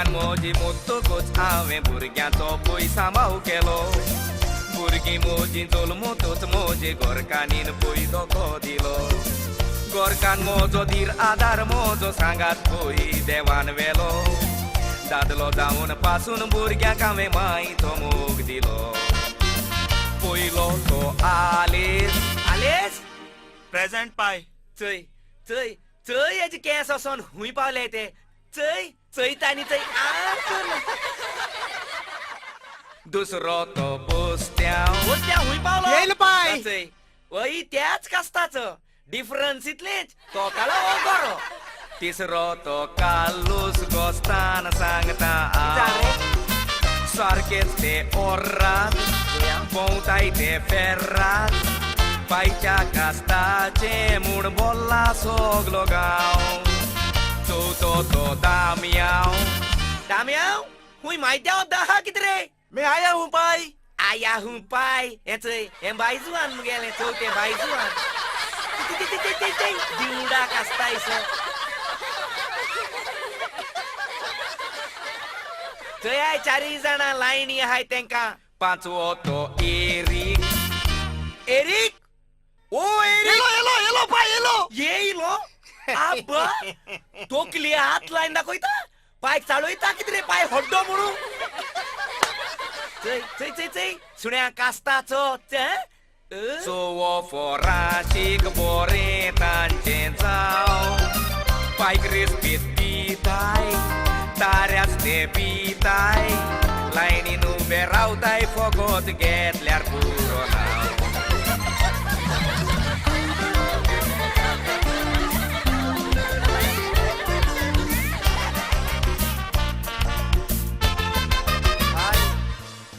घरकान मोजी मुत्तकूच हांवें भुरग्यांचो पयसांबाव केलो. भुरगीं मोजी जल्मतूच मोजे घरकान्नीन पय धोको दिलो. घरकान मोजो धीर आदार मोजो सांगात पय देवान व्हेलो. दादलो जावन पासून भुरग्यांक हांवें मायचो मोग दिलो. पयलो तो आलेस. आलेस प्रेझेंट पाय. चय चय चय हेजे केंस वचोन खूंय पावले ते. चय चयता आनी चय दुसरो तो बोस्त्यांव. बोस्त्यांव खूंय पावलो? येयल पाय. चय वय त्याच कास्ताचो डिफरन्स इतलेच, तो काळो हो गोरो. तिसरो तो कालूस गोस्तान सांगता हांव. सारकेच ते ओर्रात भोंवताय ते फेर्रात पायच्या कास्ताचे म्हूण बोल्ला सगलो गांव. चवथो तो दामयांव. दामयांव खूंय मायत्यांव दाहा कितें रे? मैं आया हूँ पाय. आया हूँ पाय. हें चय हें बायजुवान मुगेलें चवथें बायजुवान. दिवडा कास्तायसो. चय चारय जाणां लायनी आहाय तेंकां. पांचवो तो एरीक. एरीक ओ एरीक येलो येलो पाय येलो. येयलो आब्बा तोकली हात लायन दाखयता पायक चाळयता कितें रे पाय हड्डो म्हणून. चय चय चय चय सुण्या कास्ताचो. चोवो फोराशीक बोरें तांचें जावं. पायक रेस्पेद दिताय ताऱ्याच ते पिताय लायनीन उबे रावताय फोगोत घेतल्यार पुरो नांव.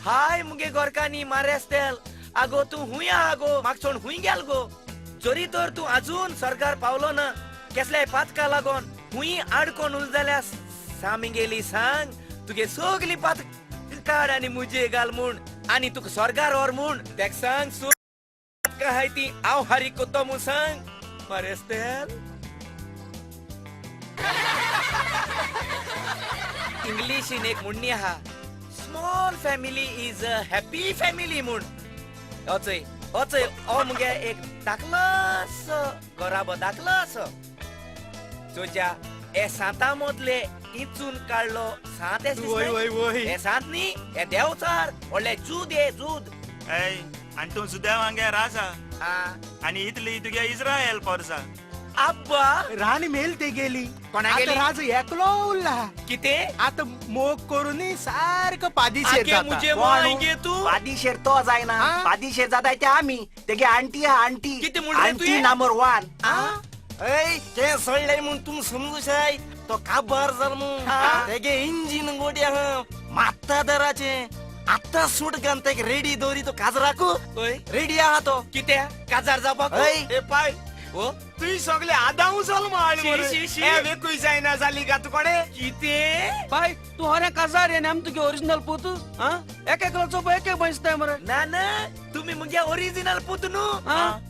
हाय मुगे गोरकानी मारेस्तेल आगो तूं हुंय आहा गो म्हाका सोड हुंय गेल गो. जरी तर तूं आजून सरकार पावलो ना केसल्याय पातका लागोन हुंय आडकोन उल जाल्यार सामिगेली सांग तुगे सगली पात काड आनी मुजे घाल म्हूण आनी तुका स्वर्गार व्हर म्हूण. तेका सांग सो हाय ती हांव हारी कोत्तो म्हूण सांग मारेस्तेल. इंग्लिशीन एक म्हणणी आहा, small family is a happy family म्हूण. अचय अचय हो मुगे एक धाकलोसो घराबो धाकलोसो. चोच्या हे सांता मदले इंचून काडलो सांत. वय वय वय हे सांत न्ही हे देवचार व्हडले जूद हे जूद. ऐ आनी तूं सुदेवांगे राजा आनी इतली तुगे इस्रायल पोरसा. आब्बा राणी मेल ते गेली. कोणा गेली? आता राज एकलो उरला. कितें आता मोग करून सारको पादिशेर आगे जाता. मुजे माय गे तूं पादिशेर तो जायना. पादिशेर जाताय ते आमी. तेगे आंटी हा आंटी. कितें म्हूण रे आंटी तुवें? नंबर 1. ऐ ते सोडले म्हूण तूं समजूशाय तो काबार जाल म्हूण. तेगे इंजीन गोडी आहा मात्ता दराचे. आत्तां सूट घालून तेका रेडी दवरी तो काजराकू. रेडी आहा तो. कितें काजार जावपाक? हय. ए पाय ओ तुय सगळे आदाऊ जाल शी, शी, शी. वेकूय जायना जाली गा तुकडे. कितें बाय तूं हरे काजार येन आम तुगे ओरिजिनल पूत. एक एकलोचो एक एक बसताय मरे. ना ना तुमी मुगे ओरिजिनल पूत न्हू.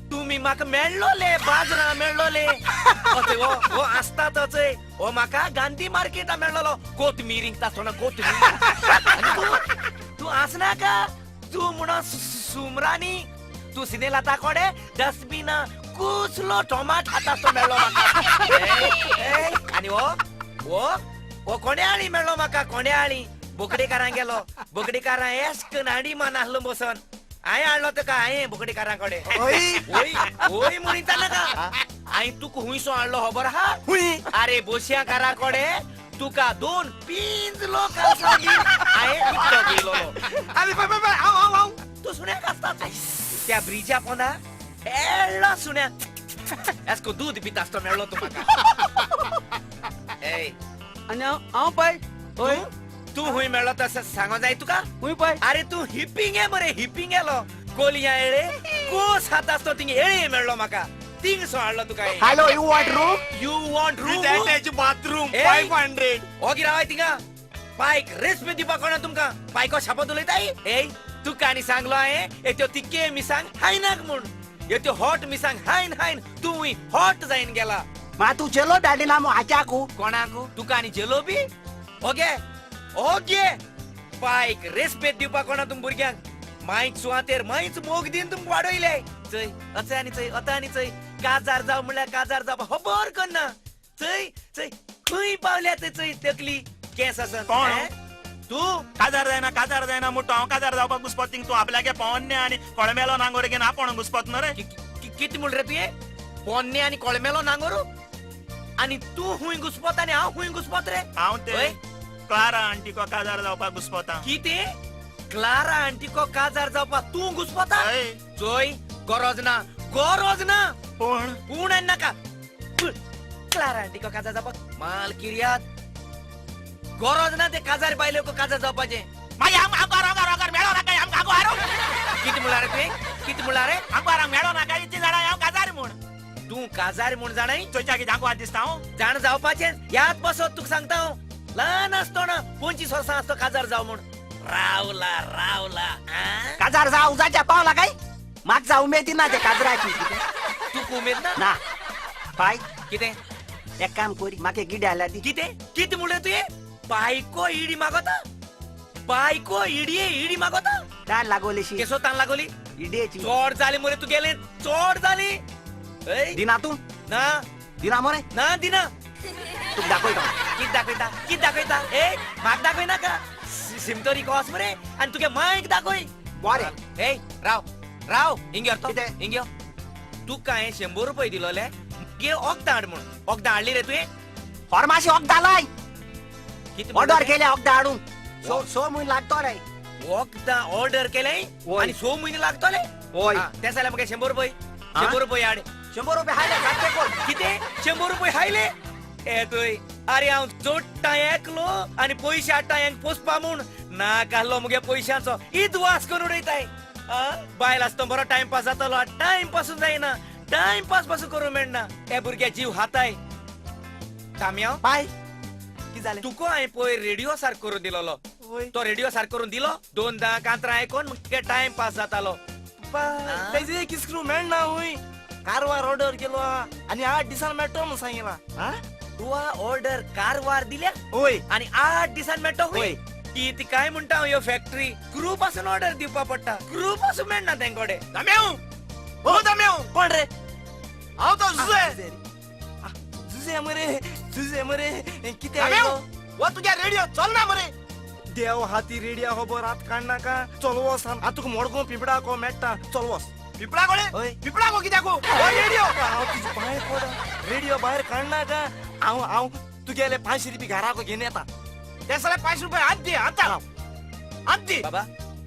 तुमी म्हाका मेळ्ळोले बाजरा मेळ्ळोले. अचय हो हो आसता तचय हो म्हाका गांधी मार्केटा मेळ्ळोलो कोथमीर इंकता आसतना कोथमीर. आनी तूं तूं आसनाका तूं म्हणून सुमरानी तूं सिनेलाता कोडे डस्टबिना कुसलो टोमाट खाता आसतो मेळ्ळो म्हाका. आनी हो हो हो कोण्याळी मेळ्ळो म्हाका कोण्याळी बोकडेकारां गेलो. बोकडेकारां एस्क नाडी मान आसलो बसन हांवें हाडलो तेका हांवें बोकडेकारां कडेन. वय वय म्हणिता नाका. हांवें तुका हुंयसो हाडलो खबर आहा? आरे बोशयांकारा कडेन तुका 2 पिंजलो कालसांव दी हांवें विकतो घेयलोलो. अरे पाय पाय पाय हांव हांव हांव तूं सुण्याक आसता त्या ब्रिजा पोंदा एडलो सुण्या एस्को दूद पिता आसतो मेळ्ळो तूं म्हाका. आनी हांव पाय. हय तूं हुंय मेळ्ळो तशें सांगो जाय तुका? हुंय पाय. अरे तूं हिपिंगे मरे हिपिंगेलो कोलया येळे कोस खाता आसतो थिंग येळे मेळ्ळो म्हाका. थिंगसो हाडलो तुका. Hello you want room? You want room? With attach bathroom 500. ओगी रावाय थिंगा. पायक रेस्पेद दिवपाक कोणा तुमकां? पायको शापत उलयताय? ए तुका आनी सांगलो हांवें ए त्यो तिक्के मिसांग हायनाक म्हूण. ए त्यो हॉट मिसांग हायन हायन तूं हॉट जायन गेला. मा तूं चेलो धाडिना मु हाच्याकू. कोणाकू? तुका आनी जेलो बी? ओके ओगे बायक रेस्पेद दिवपाक कोणा तुम भुरग्यांक मायक सुवातेर मायच मोग दिवन तुमकां वाडयले. चय अचय आनी चय अता आनी चय काजार जाव म्हणल्यार काजार जावपा खबर करना. चय चय खंय पावल्या ते चय तकली केंस आसा कोण? तूं काजार जायना काजार जायना म्हणटा हांव काजार जावपाक घुसपत तूं आपल्यागे पोन्ने आनी कोळमेलो नांगोर घेवन आपूण घुसपत न्हू रे. कितें म्हण रे तुवें? पोन्ने आनी कोळमेलो नांगोर आनी तूं हुंय घुसपत आनी हांव हुंय घुसपत रे? हांव ते क्लारा आंटीको काजार जावपाक घुसपता. कितें? क्लारा आंटीको काजार जावपाक तूं घुसपता? चोय गरज ना गरज ना. पूण पूण आनी नाका. क्लारा आंटीको काजार जावपाक माल किर्यात गरज ना ते काजार बायले काजार जावपाचें. मागीर आमकां मेळो नाका आमकां आगो. कितें म्हणला रे तुवें? कितें म्हणला रे? आमकां मेळो नाका इतली जाणां हांव काजार म्हूण. तूं काजार म्हूण जाणाय? चोयच्या कितें आगो दिसता हांव जाण जावपाचें याद बसत तुका सांगता हांव. ल्हान आसतना 25 वर्सां आसतो काजार जाव म्हूण रावला रावला. काजार जाव जाच्या पावला काय म्हाका उमेद ना ते काजराची. तुका उमेद ना? ना पाय कितें? एक काम करी म्हाका गिडी आल्या दी. कितें कितें म्हणलें तुवें? बायको इडी मागोता? बायको इडये इडी मागोता? तान लागोलीशी केसो तान लागोली? इडयेची चोड जाली मरे तुगेले चोड जाली. दिना तूं? ना दिना मरे? ना दिना. तुका दाखयता. कित दाखयता कित दाखयता? ए म्हाका दाखय नाका सिमतोरी कोस मरे आनी तुगे मायक दाखय. बरें. ए राव राव हिंग यो हिंग यो. तुका हांवें 100 रुपये दिलोले गे वखदां हाड म्हूण. वखदां हाडली रे तुवें? फार्मासी वखदां लाय ऑर्डर केल्या वखदां हाडून 6 म्हयने लागतो रे. वखदां ऑर्डर केलें आनी 6 म्हयने लागतले? हय. ते जाल्यार म्हाका 100 रुपये 100 रुपये हाड. 100 रुपये हायले सारके कोण? कितें 100 रुपये हायले? ए तुय अरे हांव जोडटा एकलो आनी पयशे हाडटा हेंक पोसपा म्हूण नाक आहलो मुगे पयशांचो इदवास करून उडयताय. बायल आसतो बरो टायमपास जातालो टायमपासून जायना टायमपास पासून करूं मेळना. हे भुरग्या जीव हाताय. तामयाव पाय कितें जालें? तुका हांवें पयर रेडियो सारको करून दिलोलो. तो रेडियो सारको करून दिलो दोनदां कांतरां आयकोन मुगे टायमपास जातालो. तेजे एक स्क्रू मेळना हुंय कारवार ऑर्डर केलो आनी 8 दिसान मेळटो म्हूण सांगिला. तुवा ऑर्डर कारवार दिल्या? हय. आनी 8 दिसान मेळटो? हय. कितें काय म्हणटा हांव ह्यो फॅक्टरी क्रू पासून ऑर्डर दिवपा पडटा क्रू पासून मेळना तेंकोडे. दाम्याव ओ दाम्याव. कोण रे? हांव तो जुजे. जुजे मरे जुजे मरे कितें? हो तुज्या रेडियो चलना मरे. देव हाती रेडियो खबर हात काडनाका. चल वच आतां तुका मडगांव पिंपळा को मेळटा चल वच. पिंपळा कोळे? पिंपळा को कित्याक हो रेडियो? हांव तुजे पांय पडा रेडियो भायर काडनाका. हांव हांव तुगेले 500 रुपये घराक घेवन येता. ते सगळे 500 रुपये हात दी आतां हात दी. बाबा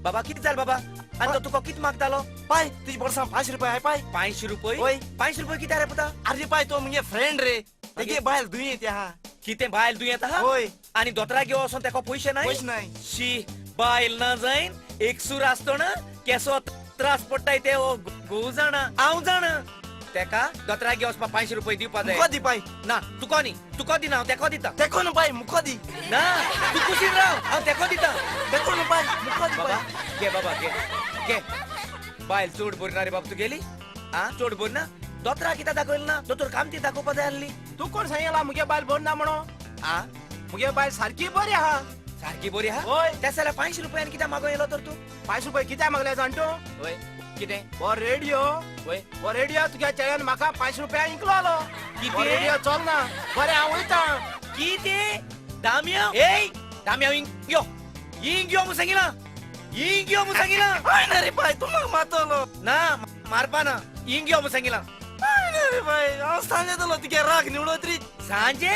बाबा कितें जालें बाबा? आनी तो तुका कितें मागतालो? पाय तुजे बोल्सां 500 रुपये हाय पाय. 500 रुपये? हय. 500 रुपये कित्याक रे पुता? आरे पाय तो मुगे फ्रेंड रे तेगे बायल दुयेंत आहा. कितें बायल दुयेंत आहा? हय. आनी दोतोराक घेवन वचोन तेका पयशे नाय? पयशे नाय. शी बायल ना जायन एकसूर आसतना केसो त्रास पडटाय ते घोव जाणा हांव जाणा. तेका दोतोराक घेवन वचपाक 500 रुपये दिवपा जाय. मुको दी पाय. ना तुका न्ही तुका दिना हांव तेका दिता. तेको न्हू पाय मुको दी. ना तूं कुशीन राव हांव तेका दिता. तेको न्हू पाय मुको दी. बाबा घे बाबा घे घे. बायल चड बरी ना रे बाब तुगेली? आं चड बरी ना? दोतोराक कित्याक दाखयलें ना? दोतोर कामती दाखोवपा जाय आसली. तूं कोण सांगला मुगे बायल बरी ना म्हणून? आं मुगे बायल सारकी बरी आहा. सारकी बरी आहा? हय. तें जाल्यार 500 रुपयान कित्याक मागोवंक येयलो तर तूं? 500 रुपये कित्याक मागले जाण तूं? हय. कितें? हो रेडियो. हय. हो रेडियो तुज्या चेड्यान म्हाका 500 रुपया इंकलो. कितें? रेडियो चलना. बरें हांव वयता. कितें? दामयाव ए दामयाव हिंग यो हिंग यो म्हूण सांगिलां हिंग यो म्हूण सांगिलां. हय ना रे पाय तूं म्हाका मारतलो. ना मारपा ना हिंग यो म्हूण सांगिलां. हय ना रे पाय हांव सांजेतलो तुगे राग निवडो तरी. सांजे?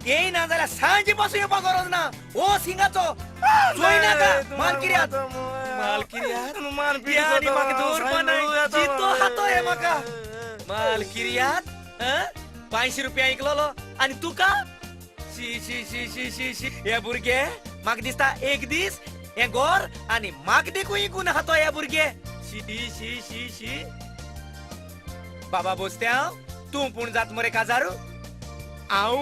येयना जाल्यार सांजे पासून येवपाक गरज ना. ओ सिंगाचो चोय नाका माल किर्यात माल किर्यात मान आनी म्हाका दवरपा नाय जितो हातो हे म्हाका माल किर्यात. 500 रुपया इकलोलो आनी तुका शी शी शी शी शी शी. हे भुरगे म्हाका दिसता एक दीस हे गोर आनी म्हाका देखून इकून हातो हे भुरगे. शी शी शी शी. बाबा बोस्त्यांव तूं पूण जात मरे काजारू? हांव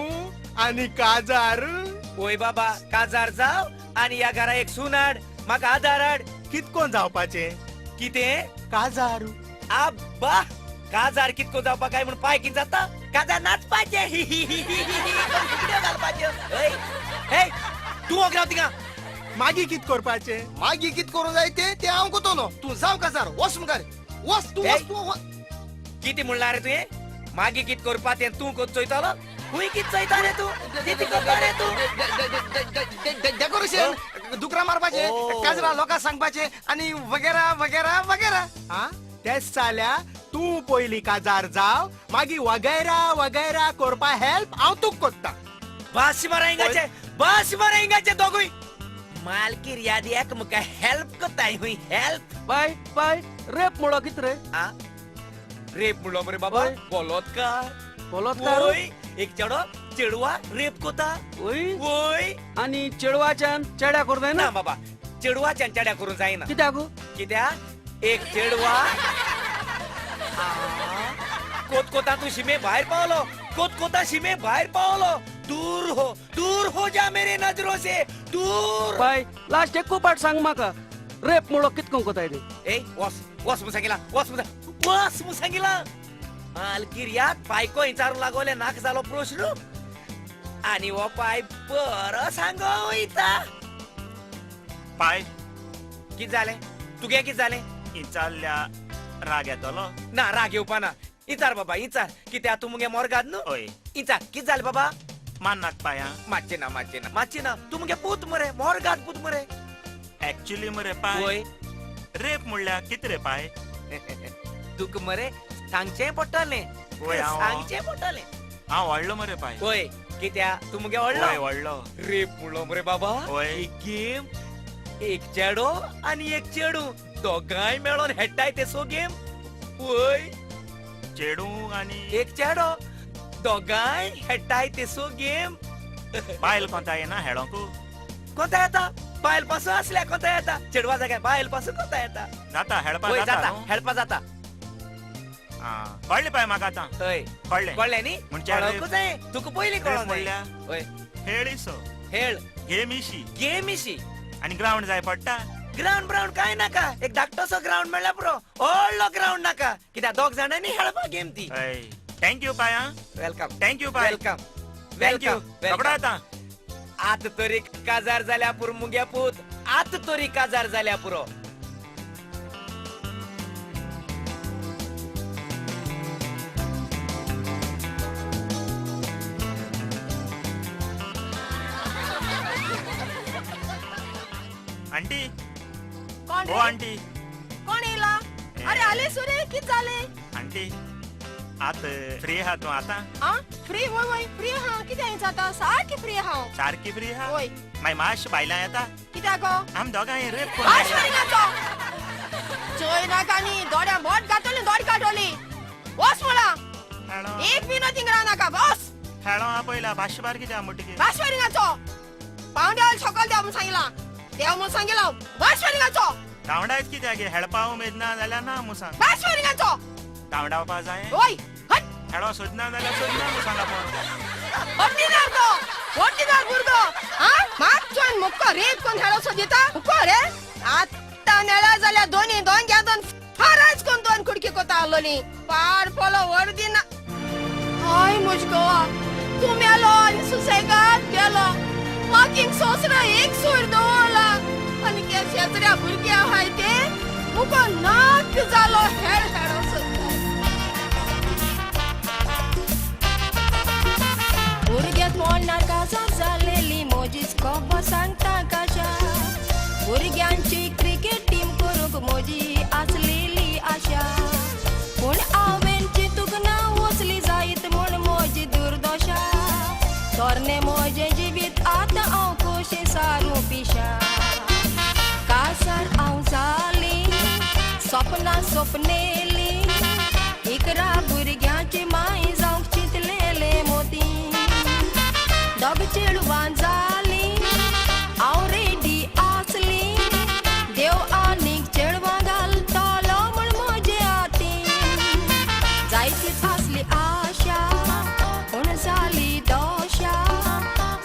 आनी काजार? ओय बाबा काजार जाव आनी ह्या घरा एक सून हाड म्हाका आदार हाड. कितकोन जावपाचें? कितें? काजार. आब्बा काजार कितको जावपा काय म्हूण पाय कितें जाता? काजार नाचपाचें घालपाचें. हे तूं ओगी राव थिंगा. मागीर कित करपाचें? मागीर कित करूं जाय ते ते हांव कोतलो. तूं जाव काजार, वच मुखार, वच तूं, वच तूं वच. कितें म्हणलां रे तुवें? मागीर कित करपा तें तूं कोत चोयतलो? खूंय कित चोयता रे तूं? कितें करता रे तूं? डेकोरेशन, दुकरां मारपाचें, काजरा लोकांक सांगपाचें आनी वगैरा वगैरा वगैरा. आ तेच जाल्या तूं पयलीं काजार जाव, मागीर वगैरा वगैरा करपा हेल्प हांव तुका कोत्ता. बस मरे हिंगाचे, बस मरे हिंगाचे दोगूय. मालकी यादीक मुका हेल्प कोत्ताय हुंय हेल्प. बाय बाय रेप म्हणलो कित रे? आ रेप म्हणलो मरे बाबा, बलात्कार. बलात्कार? वय, एक चेडो चेडवा रेप कोता. वय वय. आनी चेडवाच्यान चेड्या करूं जायना? ना बाबा, चेडवाच्यान चेड्या करूं जायना. कित्याक? कित्याक एक चेडवा कोत कोता तू शिमे भायर पावलो, कोत कोता शिमे भायर पावलो. दूर हो, दूर हो जा मेरे नजरों से दूर. बाय लास्ट एक पाट सांग म्हाका, रेप म्हणलो कितको कोताय ते? ए वस वस म्हूण सांगिला, वस म्हूण, वस म्हूण सांगिला. मालकिर्याक बायको विचारूंक लागोले नाका जालो प्रश्न आनी हो पाय बरो सांगो वयता. पाय कित जालें तुगे? कित जालें? इचारल्या राग येतलो? ना, राग येवपा ना. इचार बाबा इचार, कित्याक तूं मुगे मोरगाद न्हू. हय. इचार कित जालें बाबा? मान्नाक पाया. मातशें ना, मातशें ना, मातशें ना. तूं मुगे पूत मरे, मोरगाद पूत मरे. एक्चुअली मरे पाय, वय. रेप म्हणल्यार कित रे पाय? तुका मरे सांगचें पडटलें. वय, सांगचें पडटलें. हांव व्हडलो मरे पाय. वय, कित्याक तूं मुगे हय व्हडलो. व्हडलो. रेप म्हणलो मरे बाबा, वय. एक गेम, एक चेडो आनी एक चेडूं दोगांय मेळोन हेडटाय ते सो गेम. वय. चेडूं आनी एक चेडो दोगांय हेडटाय ते सो गेम. बायल कोंता येना हेळोंकू? कोता येता, बायल पासून आसल्या कोता येता. चेडवा जाग्यार बायल पासून कोता येता. जाता हेळपा? वय जाता जाता न्हू? हेळपा जाता. आं, कळ्ळें पाय म्हाका आतां. हय. कळ्ळें. कळ्ळें न्ही? म्हणजे कळोंकूच जाय तुका, पयलीं रेप कळोंक जाय. म्हणल्यार हय. हेळ इसो, हेळ गेम इशी, गेम इशी. आनी ग्रावंड जाय पडटा? ग्रावंड ब्रावंड काय नाका, एक धाकटोसो ग्रावंड मेळ्ळ्यार पुरो, व्हडलो ग्रावंड नाका, कित्याक दोग जाणांनी खेळपा गेम ती. हय, thank you पाय. आं, welcome. Thank you पाय. Welcome. Thank you. रोकडो येता. आत तरी काजार जाल्या पुरो मुग्या पूत, आत तरी काजार जाल्या पुरो. आंटी. कोण ओ रे? आंटी. कोण येयला? अरे आले सुरे, कित जाले? आंटी, आत फ्री आहा तूं आतां? आ फ्री? वय वय, फ्री आहा. कितें जाता? सारकी फ्री आहा. सारकी फ्री आहा? वय. मागीर मातशें भायल्यान येता? कित्याक गो? आम दोगांय रेप. भाश मारिनाचो चोय नाका नी दोड्या बोट घातली, दोड काडली, बस म्हणा. एक बी नथिंग राव नाका, बस. हेळो पयला भाशे बार कित्याक म्हणटकीर? भाश मारिनाचो पावंड्या सकल देव म्हूण सांगिला, देव म्हूण सांगिला, भाश मारिनाचो. धांवडायच कित्याक? हेळपा उमेद ना जाल्यार ना म्हूण सांग. भाश मारिनाचो. धांवडावपा जाय? वय, हट. हेळो सोदना जाल्यार सोदना म्हूण सांग आपूण. ऑर्डिनर तो ऑर्डिनर भुरगो. हा मातसो मुक्को रेप कोण हेळो सोदिता मुक्को रे. आत्तां मेळा जाल्यार दोनी दोन घ्या दोन फाराच कोण दोन कुडकी कोता आसलोली पार पोलो वर्दिना. हय म्हज गोवा, तूं मेलो आनी सुसेगाद गेलो. म्हाका सोसरा एक सूर दवरला आनी ते शेजऱ्या भुरगे आहाय ते मुको नाक जालो हेळ हेळो सोदता. भुरग्यात मोडणार काजार जालेली मोजीच खबर सांगता कशा. भुरग्यांची क्रिकेट टीम करूंक म्हजी आसलेली आशा, पूण हांवें चिंतूंक ना वचली जायत म्हूण म्हजी दुर्दशा. तरणे म्हजें जिवीत आतां हांव कशें सारूं पिशा. कासार हांव जाली, सपनां सपनेली, 11 भुरग्यांची माय जावंक चिंतलेले मोती. दोग चेडवां जाली, हांव रेडी आसली, देव आनीक चेडवां घालतलो म्हूण म्हजे हातीन. जायतीच आसली आशा, पूण जाली दोशा,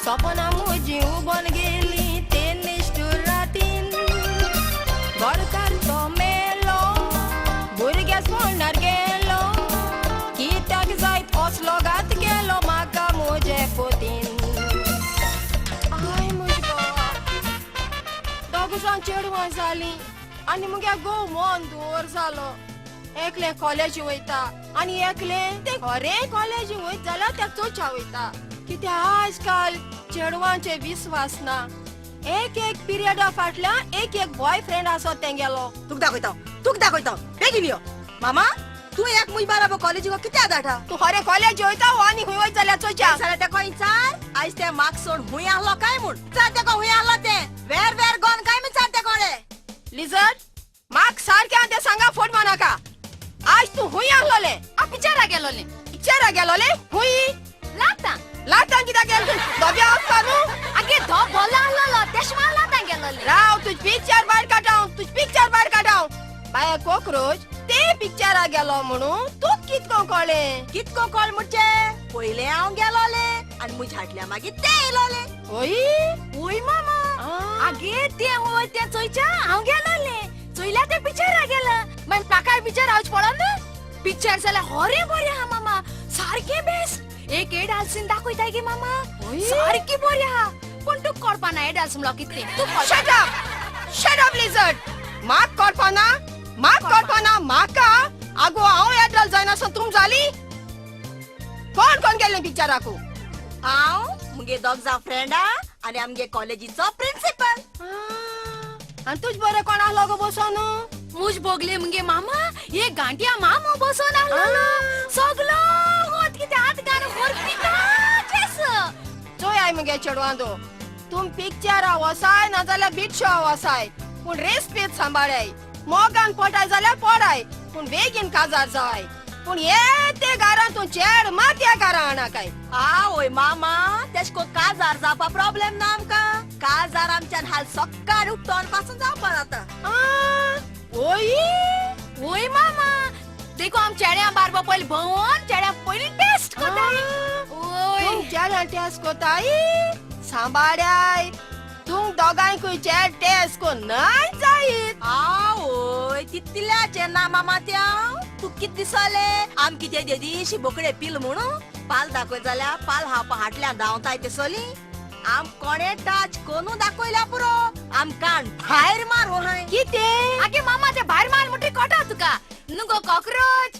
सपनां म्हजीं उबोन गेलीं ते निश्ठूर रातीन. घरकार तो मेलो, भुरग्या दोगां चेडवां जालीं आनी मुगे घोव मन दूर जालो. एकलें कॉलेज वयता आनी एकलें तें खरें कॉलेज वयत जाल्यार त्या चोच्या वयता. कित्याक आजकाल चेडवांचे विस्वास ना. एक एक पिरियडा फाटल्यान एक एक बॉयफ्रेंड आसो तेंगेलो. तुका दाखयता, तुका दाखयता, बेगीन यो. मामा तूं एक मुज बाराबर कॉलेजीक कित्याक धाडटा? तूं खरें कॉलेज वयता हो आनी खंय वयत जाल्यार चोच्या. जाल्यार तेका विचार आयज तें मार्क सोड हुंय आहलो काय म्हूण. विचार तेका हुंय आहलो तें, वेर वेर गॉन काय विचार ते कोणे. लिजर्ड मार्क सारकें तें सांगा फोट मानाका. आज तूं हुंय आहलोलें? पिक्चरा गेलोलें. पिक्चरा गेलोलें? हुंय? लातां. लातां कित्याक गेल? धोब्या वचपा न्हू? आगे धोब भोलो आहलोलो तेश मान लातां गेलोलें. राव तुज पिक्चर भायर काडाव, तुज पिक्चर भायर काडाव. बाये कॉकरोच ते पिक्चरा गेलो म्हणून तूं कितको कळ्ळें? कितको कळ म्हणजे पयलें हांव गेलोलें आनी मुज हाडल्या मागीर ते येयलोलें. ओय ओय मामा आगे ते वय तें चोयच्या हांव गेलोलें, चोयल्या ते पिक्चरा गेला. मागीर म्हाकाय पिक्चर हांव पळोवन ना. पिक्चर जाल्यार होरें बरें आहा मामा, सारकें बेस्ट. एक एडाल सीन दाखयताय गे मामा, सारकी बरी आहा. पूण तूं कळपा ना एडाल्स म्हणलो कितलें. तूं shut up, shut up lizard. म्हाक कळपा ना, म्हाक कळपा ना. म्हाका आगो हांव एडल्ट जायनासतना तुम जाली? कोण कोण गेल्लें पिक्चराकू? हांव, मुगे दोग जाण फ्रेंडा आनी आमगे कॉलेजीचो प्रिन्सिपल. आनी तुज बरें कोण आहलो गो बसोन? मुज बोगले मुगे मामा एक गांठिया मामो बसोन आहलो. सगलो होत कितें हात घालून होरपिता. चोय मुगे चेडवांदो, तुम पिक्चरा वसाय नाजाल्यार बीट शो वसाय, पूण रेस्पेद सांबाळाय. मोगान पडाय जाल्यार पडाय, पूण बेगीन काजार जाय. पूण ये ते घरान तूं चेड मात ह्या घरां हाणाकाय. आवय मामा तेश को काजार जावपा प्रॉब्लेम ना आमकां. काजार आमच्यान हाल सक्काळ उठोन पासून जावपा जाता. ओय ओय मामा देखो आम चेड्या बारबा पयलीं भोंवन चेड्या पयलीं टेस्ट कोताय. ओय चेड्या टेस्ट कोताय सांबाळाय. तूं दोगांयकूय चेड टेस्ट को नाय जायत. आवय तितल्याचें ना मामा त्या. तूं कित दिसले आम कितें देदीशी बोकडे पिल म्हणून पाल दाखय जाल्यार पाल हावपा हाटल्यान धांवताय ते सोली. आम कोणे टच कोनू दाखयल्या पुरो, आम कान भायर मार हाय. कितें? आगे मामा ते भायर मार म्हणटरी कोटा तुका न्हू गो कॉकरोच.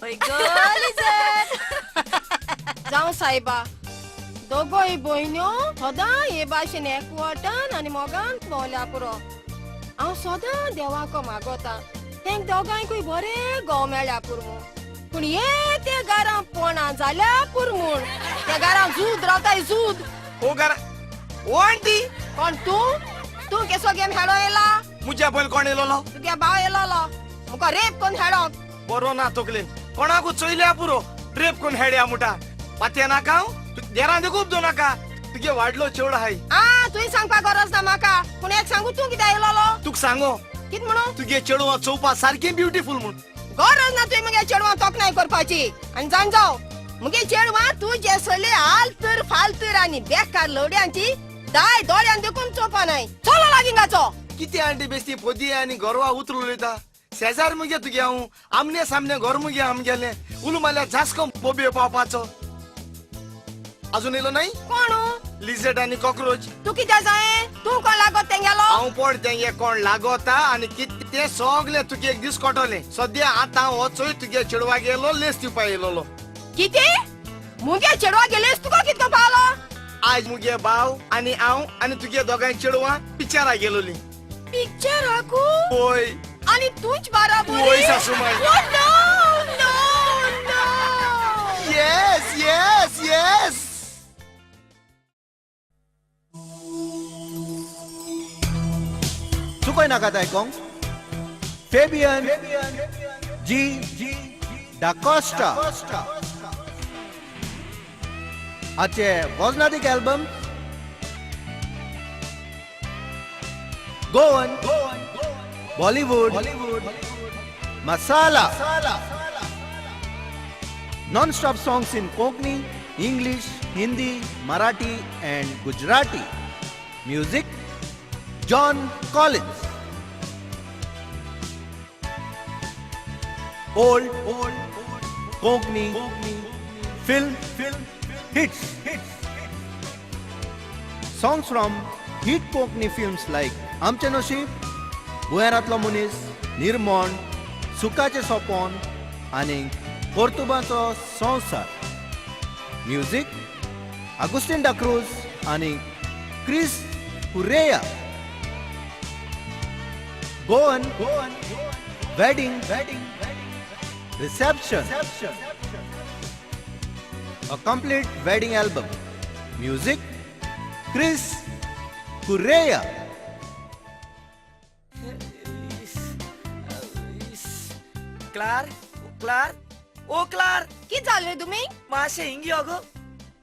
जावं सायबा, दोगोय भयण्यो सदां हे भाशेन एकवटान आनी मोगान भोंवल्या पुरो. हांव सदां देवाको मागोता तेंक दोगांयकूय बरें घोव मेळ्ळ्या पुरो म्हूण. पूण हे ते घरां पोणा जाल्या पुरो म्हूण त्या घरां झूद रावताय झूद. हो घरा ओ आंटी. कोण तूं? तूं केसो गेम हेडो येयला? मुज्या पयलीं कोण येयलोलो? तुगे भाव येयलोलो मुका रेप कोन्न हेडोंक. बरो ना तकलेन कोणाकू चोयल्या पुरो रेप कोन्न हेड्या मुटा. पातये नाका हांव देरां देखूब दो नाका. तुगे वाडलो चेडो हाय. आ तुवें सांगपा गरज ना म्हाका. पूण एक सांगू, तूं कित्याक येयलोलो? तुका सांगो कित म्हणून? तुगे चेडवां चोवपा सारकें ब्युटिफूल म्हूण. गरज ना तुवें मुगे चेडवां तोखणाय करपाची. आनी जाण जाव मुगे चेडवां तुजे सले आलतूर फालतूर आनी बेकार लवड्यांची दाय दोळ्यान देखून चोवपा नाय. चलो लागीं गाचो. कितें आंटी बेस्ती पोदी आनी गोरवा उतरू उलयता. शेजार मुगे तुगे हांव, आमने सामने घर मुगे आमगेलें. उलू मारल्यार जास्को बोबयो पावपाचो. अजून येयलो नाय? कोण? लिजर्ड आनी कॉकरोच. तूं कित्याक जाय? तूं कोण लागत तेंगेलो? हांव पड तेंगे कोण लागोता आनी कितें सगळें तुगे एक दीस कळटलें. सद्या आतां हो चोय तुगे चेडवा गेलो लेस दिवपा येयलोलो. कितें? मुगे चेडवा गेलेस तुका कितको पावलो? आज मुगे भाव आनी हांव आनी तुगे दोगांय चेडवां पिक्चरा गेलोलीं. पिक्चराकू? वय. आनी तूंच बाराबोरी? वय सासूमाय. No no no. Yes yes yes. चुकोय नाकात आयकोंक फेबियन जी डाकोस्टा हाचे वजनादीक album Goan Bollywood Masala non stop songs in Konkani, English, Hindi, Marathi and Gujarati. Music John Collins. Old Konkani film hits. Songs from hit Konkani films like Amche Nasib, भुंयारांतलो मनीस, निर्मण, सुखाचें सोपन आनी कर्तुबाचो संवसार. Music Augustine डाक्रूज आनी Chris Correa. Goan wedding reception, a complete wedding album. Music Chris Correa. Clar Clar ओ क्लार, कित जाल रे तुमी? मातशें हिंगी अगो.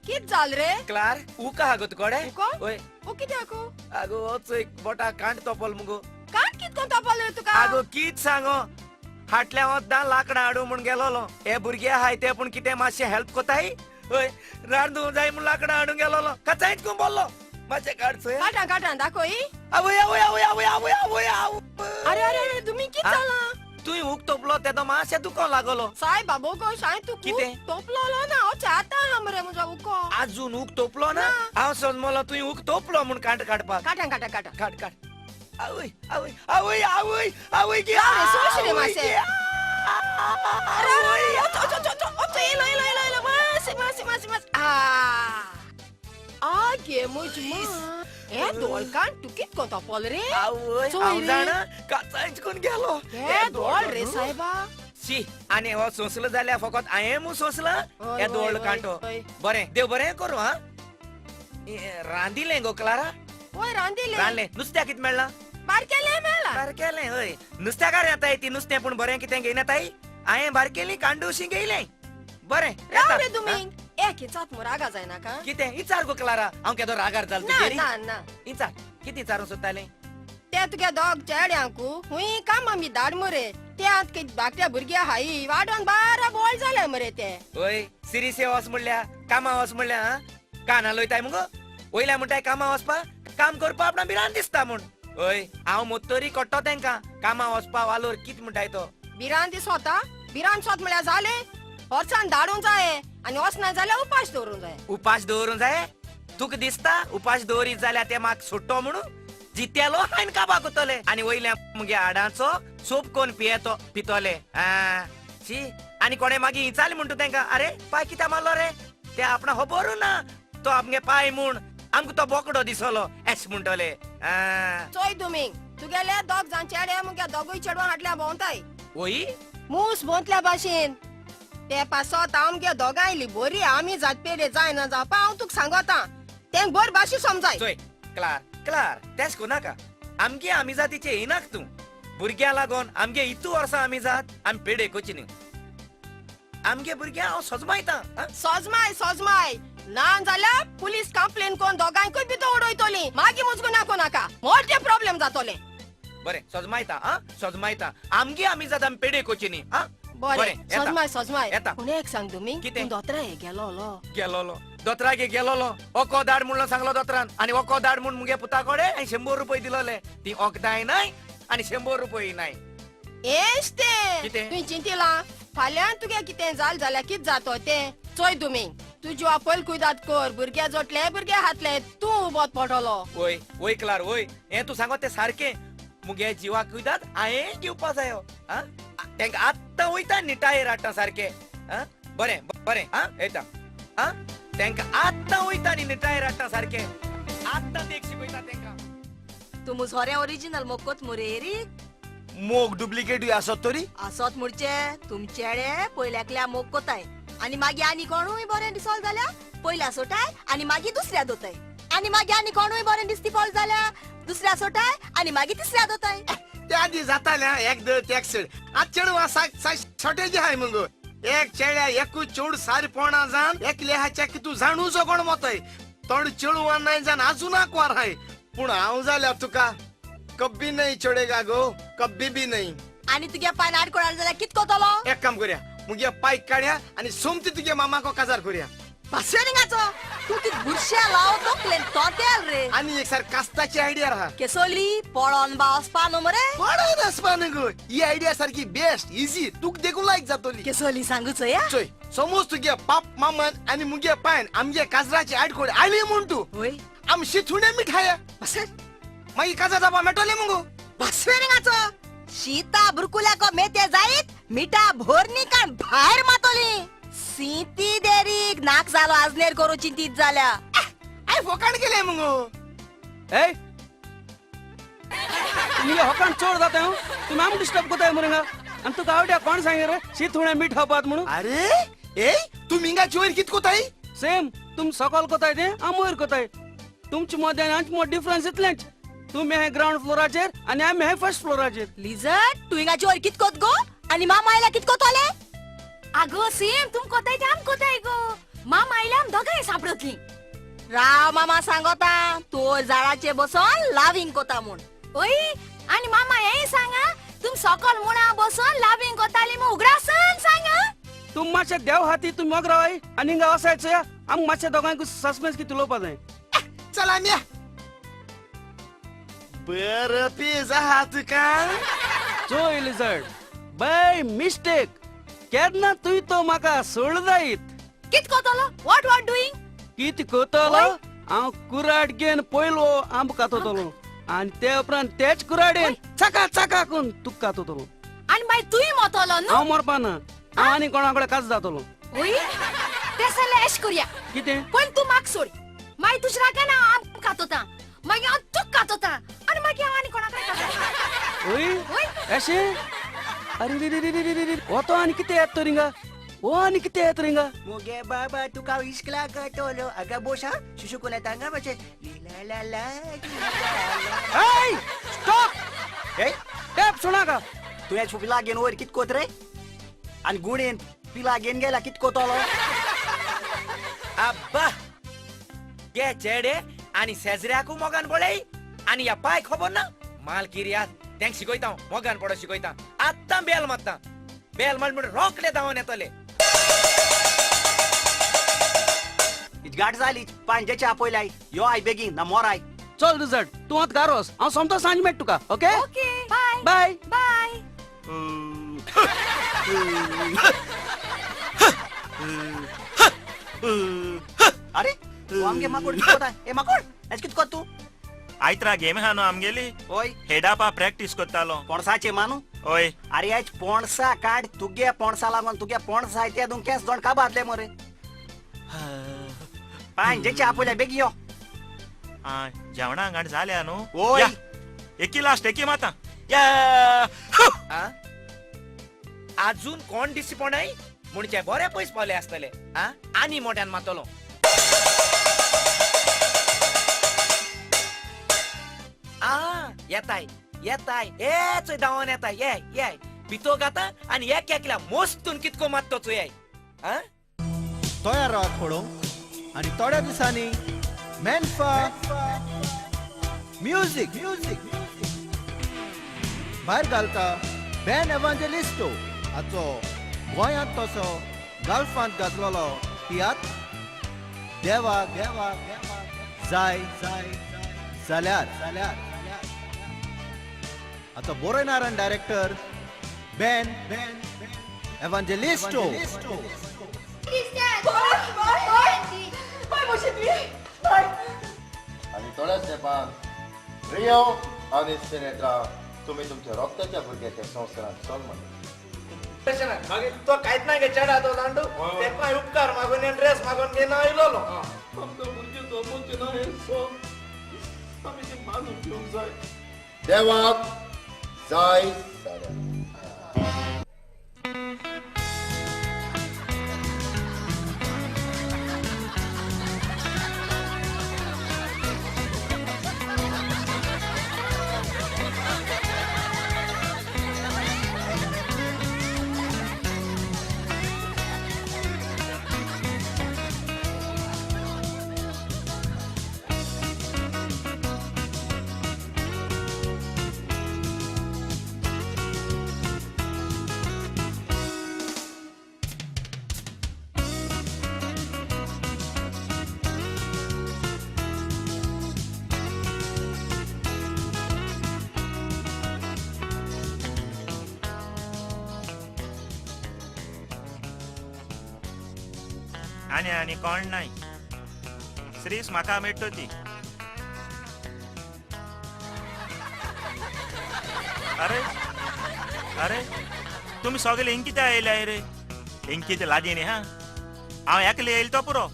कित जाल रे क्लार? उका हागो तुकडे? उको? वय. ओ कित्याक? आगो ओच एक बोटा कांट तोपल मुगो. कांट कित कोण तोपल रे तुका? आगो कित सांगो, हाटल्या वद्दां लाकडां हाडूं म्हूण गेलोलो. हे भुरगे आहाय ते पूण कितें मातशें हेल्प कोताय? हय, रांदूं जाय म्हूण लाकडां हाडूंक गेलोलो, कचायत कोण बोल्लो. मातशें काड चोय. काटां काटां दाखय. आवय आवय आवय आवय आवय आवय आवय. अरे अरे अरे तुमी कित जालां? तुवें हूक तोपलो तेदो मातशें दुखोंक लागलो. सायबा बाबो साय तूं कितें तोपलोलो ना? हांव चाहता हा मरे म्हजो उको. आजून हूक तोपलो ना? हांव समजलो तुवें हूक तोपलो म्हूण कांट काडपाक. काटां काटां काटां काड काड. आवय आवय आवय आवय आवय गे सोश रे मातशें. अरे अरे येयलो येयलो येयलो येयलो. मातशें मातशें मातशें मातशें. आगे म्हज मां, हे दोळकान तूं कित कोण तोपल रे? आवय हांव जाणा, काचांच कोण गेलो हे दोळ रे सायबा. शी, आनी हो सोंसलो जाल्यार फकत हांवें म्हूण सोंसला हे दोळ कांटो. बरें देव बरें करूं. हा रांदिलें गो क्लारा? वय रांदिलें. रांदलें. नुस्त्याक कितें मेळ्ळां? बारकेलें मेळ्ळां. बारकेलें हय. नुस्त्याकार येताय ती नुस्तें पूण बरें कितें घेयनाताय. हांवें बारकेली कांडूशी घेयलें. बरें राव रे तुमी, एक इचात मु रागा जायनाका. कितें इचार गो क्लारा? हांव केदो रागार जाल तुजेर. ना ना इचार कितें इचारूंक सोदतालें? ते तुगे दोग चेड्यांकू हुंय कामा मी धाड मरे. ते आत कित धाकट्या भुरग्या हाई वाडोन बारा बोल जाले मरे ते. वय सिरिसे वच म्हणल्या कामा वच म्हणल्या. हा काना लोयताय मुगो वयल्या म्हणटाय कामा वचपा, काम करपा आपणा भिरांत दिसता म्हूण. हय हांव मोत्तरी कोट्टो तेंकां कामा वचपा वालोर कित म्हणटाय तो. भिरांत दिसोता? भिरांत सोत म्हळ्यार जालें हरसान धाडूंक जाये आनी वचना जाल्यार उपास दवरूंक जाय. उपास दवरूंक जाय? तुका दिसता उपास दवरीत जाल्यार ते म्हाका सुट्टो म्हणून? जितेलो हांवें काबा कोतले आनी वयल्या मुगे हाडांचो सोप कोण पियेतो पितोले. शी, आनी कोणें मागीर इचारलें म्हणटा तेंकां, अरे पाय कित्याक मारलो रे? ते आपणा खबरू ना तो आमगे पाय म्हूण, आमकां तो बोकडो दिसलो एश म्हणटले. चोय तुमी तुगेले दोग जाण चेडे मुगे दोगूय चेडवां हाडल्या भोंवताय. वय मूस भोंवतल्या भाशेन. ते पासत आमगे दोगांयली बरी आमी जात पेडे जायना जावपा हांव तुका सांगता, तेंक बर भाशी समजाय. चोय क्लार क्लार तेश कोनाका, आमगे आमी जातीचे येयनाक तूं. भुरग्यां लागोन आमगे इतू वर्सां आमी जात आमी पेडे कोची न्हू. आमगे भुरग्यां हांव सजमायता. सजमाय सजमाय ना जाल्यार पुलीस कंप्लेन कोन दोगांयकूय भितर उडयतली. मागीर मुजगो नाको नाका मोठे प्रॉब्लेम जातोले. बरें सजमायता. हा सजमायता आमगे आमी जात आमी पेडे कोची न्ही. हा बरें सजमाय सजमाय. पूण एक सांग तुमी, तूं दोतरा हे गेलोलो? गेलोलो दोतरागे गेलोलो. ओको धाड म्हणलो सांगलो दोतरान, आनी ओको धाड म्हूण मुगे पुता कडेन आनी 100 रुपये दिलोले. ती ओकदाय नाय आनी 100 रुपये नाय. एश तें तुवें चिंतिलां फाल्यां तुगे कितें जाल जाल्यार कित जातो तें. चोय तुमी तुज्यो पयल कुयदाद कर, भुरग्या जोटले भुरग्या हातले तूं उबोत पडटलो. वय वय क्लार वय, हें तूं सांगो तें सारकें. मुगे जिवाक कुयदाद हांवें घेवपा जायो. आं तेंका आत्तां वयता निटायेर हाडटा सारकें. आं बरें बरें. आं येता. आं तेंका आत्तां वयता न्ही निटायेर हाडटा सारकें. आत्तां देख शिकयता तेंकां. तूं मुजोरे ओरिजिनल मोकोत मुरे एरीक? मोग डुप्लिकेटूय आसत तरी? आसत म्हणचे तुमचेडे पयल्याकल्या मोग कोताय आनी मागीर आनी कोणूय बरें दिसोल जाल्यार पयल्या सोटाय आनी मागीर दुसऱ्या दोताय आनी मागीर आनी कोणूय बरें दिसती पळ जाल्यार दुसऱ्या सोटाय आनी मागीर तिसऱ्या दोताय. ते आदी जाताले एक दर एक सेड. आतां चेडवां शॉर्टेज आहाय मुगो. एक चेड्या एकूच चेडूं सारी पोणा जावन एकले हाच्या की तूं जाणूचो कोण मोतय तोंड चेडवां नाय जावन आजून आंकवार हाय. पूण हांव जाल्यार तुका कब्बी नहीं छोडेगा गो, कब्बी भी नहीं. आनी तुगे पाय नाडकोळ जाल्यार कित कोतलो? एक काम करया, मुगे पायक काडया आनी सोमती तुगे मामाको काजार करया. पासवेरिंगाचो तूं ती बुरश्या लाव तकलेन तोतेल रे. आनी एक सार कास्ताची आयडिया रहा. केसोली पळोन बा वचपा न्हू मरे? पळोन वचपा न्हू गो, ही आयडिया सारकी बेस्ट इजी, तुका देखून लायक जातली. केसोली सांगू चोया. चोय समज तुगे पाप मामान आनी मुगे पायन आमगे काजराची आडकोड आयली म्हूण तूं वय आमी शिथुणे मिठाया बस मागीर काजार जावपा मेळटलें मुगो. बसवेरिंगाचो शीता बुरकुल्याको मेते जायत मिठा भोरनी काण भायर मातोली सिंती देरीक नाक जालो आजनेर करू चिंतीत जाल्या I फोकाण केले मुगो ए तुमगे होकाण चोड जाता हूं तुम्ही आम डिस्टर्ब कोताय मुरिंगा आणि तुका आवड्या कोण सांगे रे शीत हुणे मीठ खावपात म्हणून. अरे ए तू मिंगाची वयर कित कोताय? सेम तुम सकल कोताय ते आम वयर कोताय. तुमचे मदें आनी आमचे मदें डिफरन्स इतलेंच, तुमी हे ग्रावंड फ्लोराचेर आनी आमी हे फर्स्ट फ्लोराचेर. लिजर्ड तू हिंगाची वयर कित कोत गो आनी मामा आयला कित कोतोले? आगो सेम तुम कोताय ते आम कोताय गो. मामा आयला आम दोगांय सापडतली. राव मामा सांगोता तू झाडाचे बसोन लाविंग कोता म्हूण. ओय आनी मामा हें सांगा तुम सकल मुणा बसोन लाविंग कोताली म्हूण उगडासन सांगा. तुम मातशे देव हाती तुमी मोग रावाय आनी हिंगा वसायचो या आम मातशे दोगांक सस्पेन्स कितें उलोवपा जाय. चल आमी या. बर पेज आहा तुका. चोय लिजर्ड बाय मिस्टेक केन्ना तुय तो म्हाका सोड जायत. कित कोतलो? What what doing? कित कोतलो? हांव कुराड घेवन पयलो आंबो काततलो आनी ते उपरांत तेच कुराडेन चाका चाका करून तुका काततलो. आनी मागीर तूंय मरतलो न्हू? हांव मरपा ना, हांव आनी कोणा कडेन काज जातलो. ओय तें जाल्यार अशें करुया. कितें? पयलीं तूं म्हाका सोड, मागीर दुसऱ्या कडेन हांव आंबो कातता, मागीर हांव तुका कातता आनी मागीर हांव आनी कोणा कडेन कातता. ओय अशें? अरे रे रे रे रे हो तो आनी कितें येता तर हिंगा, हो आनी कितें येता हिंगा? मुगे बाबा तुका इश्कला कटोलो अगा बोशा शिशुकुला तांगा बचे ला ला ला. ए स्टॉप! ए टेप सुनाका. तुया पिला घेवन वयर कित कोत रे आनी गुणेन पिला घेवन गेला कित कोतलो? आब्बा गे चेडे आनी शेजऱ्याकू मोगान पळय आनी ह्या पाय खबर ना मालकिर्यात तेंक शिकयता मोगान पडो शिकयता. आत्तां बेल मारता, बेल मार म्हणून रोकडे धांवन येतले. गाठ जाली पांजेचे आपयलाय यो I बेगीन ना मोराय. चल रिजल्ट तूं आतां घरा वच, हांव सोमतो सांज मेळटा तुका. Okay okay bye bye bye. अरे तू आमगे माकोड कित कोता? ए माकोड एश कित कोत तूं? आयत्रा गेम आहा न्हू आमगेली. ओय हेडापा प्रॅक्टीस कोत्तालो. पणसाचे मानू? ओय. अरे आयज पणसा काड तुगे पणसा लागून तुगे पणसा आयत्या दोन केंस दोन काबातले मरे. पांजेचे आपयल्या बेगीन यो. जेवणा हांगा जाल्या न्हू? ओय एकी लास्ट एकी माता. आजून कोण दिसची पडनाय म्हणचे बरे पयस पावले आसतले. आनी मोट्यान मातलो. येताय येताय हे चोय धांवन येताय. ये ये भितो गाता आनी एक एकल्या मोस्तून कितको मात्तो चोय. तयार रावात पळोवंक आनी थोड्या दिसांनी मेनफा म्युजीक म्युजीक भायर घालता बेन एवांजेलिस्टो हाचो गोंयांत तसो गल्फांत गाजलोलो तियात्र देवा देवा जाय जाय जाल्यार जाल्यार. हाचो बरयणार आनी डायरेक्टर बेन एवांजेलिस्टो. आनी थोड्याच तेंपान रियो आनी सिनेत्रा तुमी तुमच्या रोगताच्या भुरग्याच्या संवसारांत चल म्हणटा. मागीर तो कांयच ना गे चेडा तो दांडू तेका उपकार मागून ड्रेस मागून घेवन आयलोलो. आमकां भुरगीं जमोवचें ना हें सोंग आमी ती मानून घेवंक जाय. देवाक जाय जाल्यार. आनी आनी कोण नाय श्रीस म्हाका मेळटो ती. अरे अरे तुमी सगळे हिंग कित्याक येयले रे? हिंग कितें लागीं न्ही हा, हांव एकले येयलो तो पुरो.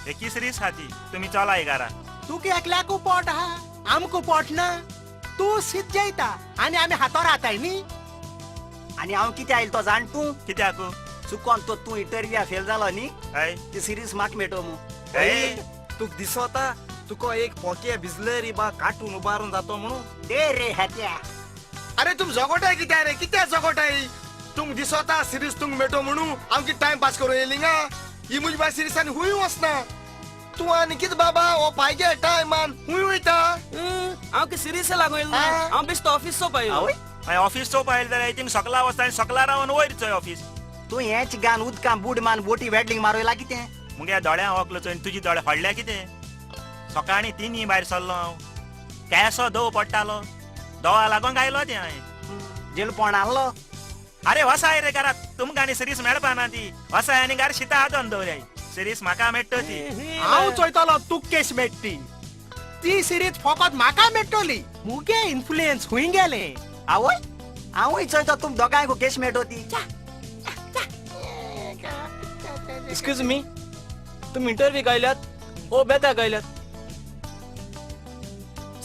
एकीच रीस हा ती, तुमी चला घरा. तुका एकल्याकू पोट आहा, आमकां पोट ना. तूं शीत जेयता आनी आमी हातो राहताय न्ही. आनी हांव कितें आयलो तो जाण तूं? कित्याक? चुकोन तो तूं इंटरव्यू फेल जालो न्ही, हय ती सिरीज म्हाका मेटो मू. तुका दिसोता तुका एक पोके भिजलेरी बा काटून उबारून जातो म्हणून. दे रे हात्या. अरे तुम जगोटाय कित्या रे? कित्या जगोटाय? तुम दिसोता सिरीज तुंग मेटो म्हणून आमकी टाइम पास करून येयली गा. ही मुजी बाय सिरीज आनी हुंय वचना. तूं आनी कितें बाबा हो पायगे टायमान हुंय वयता. हांव की सिरीज लागून येयलो ना, हांव बेश्टो ऑफिस चोवपा येयलो. मागीर ऑफिस चोवपा येयलो जाल्यार थिंग सकला वचता आनी सकला रावन वयर चोय ऑफिस. तूं हेच गान उदकां बूड मान बोटी वेडलिंग मारोयला कितें? मुगे दोळ्यां वकलो चोय, तुजी दोळे फोडल्या कितें? सकाळीं 3 भायर सरलो हांव, केसो दव पडटालो, दोवा लागोन गायलो तें हांवें. जेलपोण आहलो. अरे वसाय रे घरात, तुमकां आनी सिरीज मेळपा ना ती. वसाय आनी घार शिता हातोन दवरयाय, सिरीज म्हाका मेळटा ती. हांव चोयतलो तुक केश मेळटी ती सिरीज, फकत म्हाका मेळटली. मुगे इन्फ्लुएन्स खूंय गेले? आवय हांवूय चोयतो तुम दोगांयकू केश मेळटो ती. एक्सक्यूज मी, तुमी इंटरव्यू गायल्यात ओ बेता गायल्यात?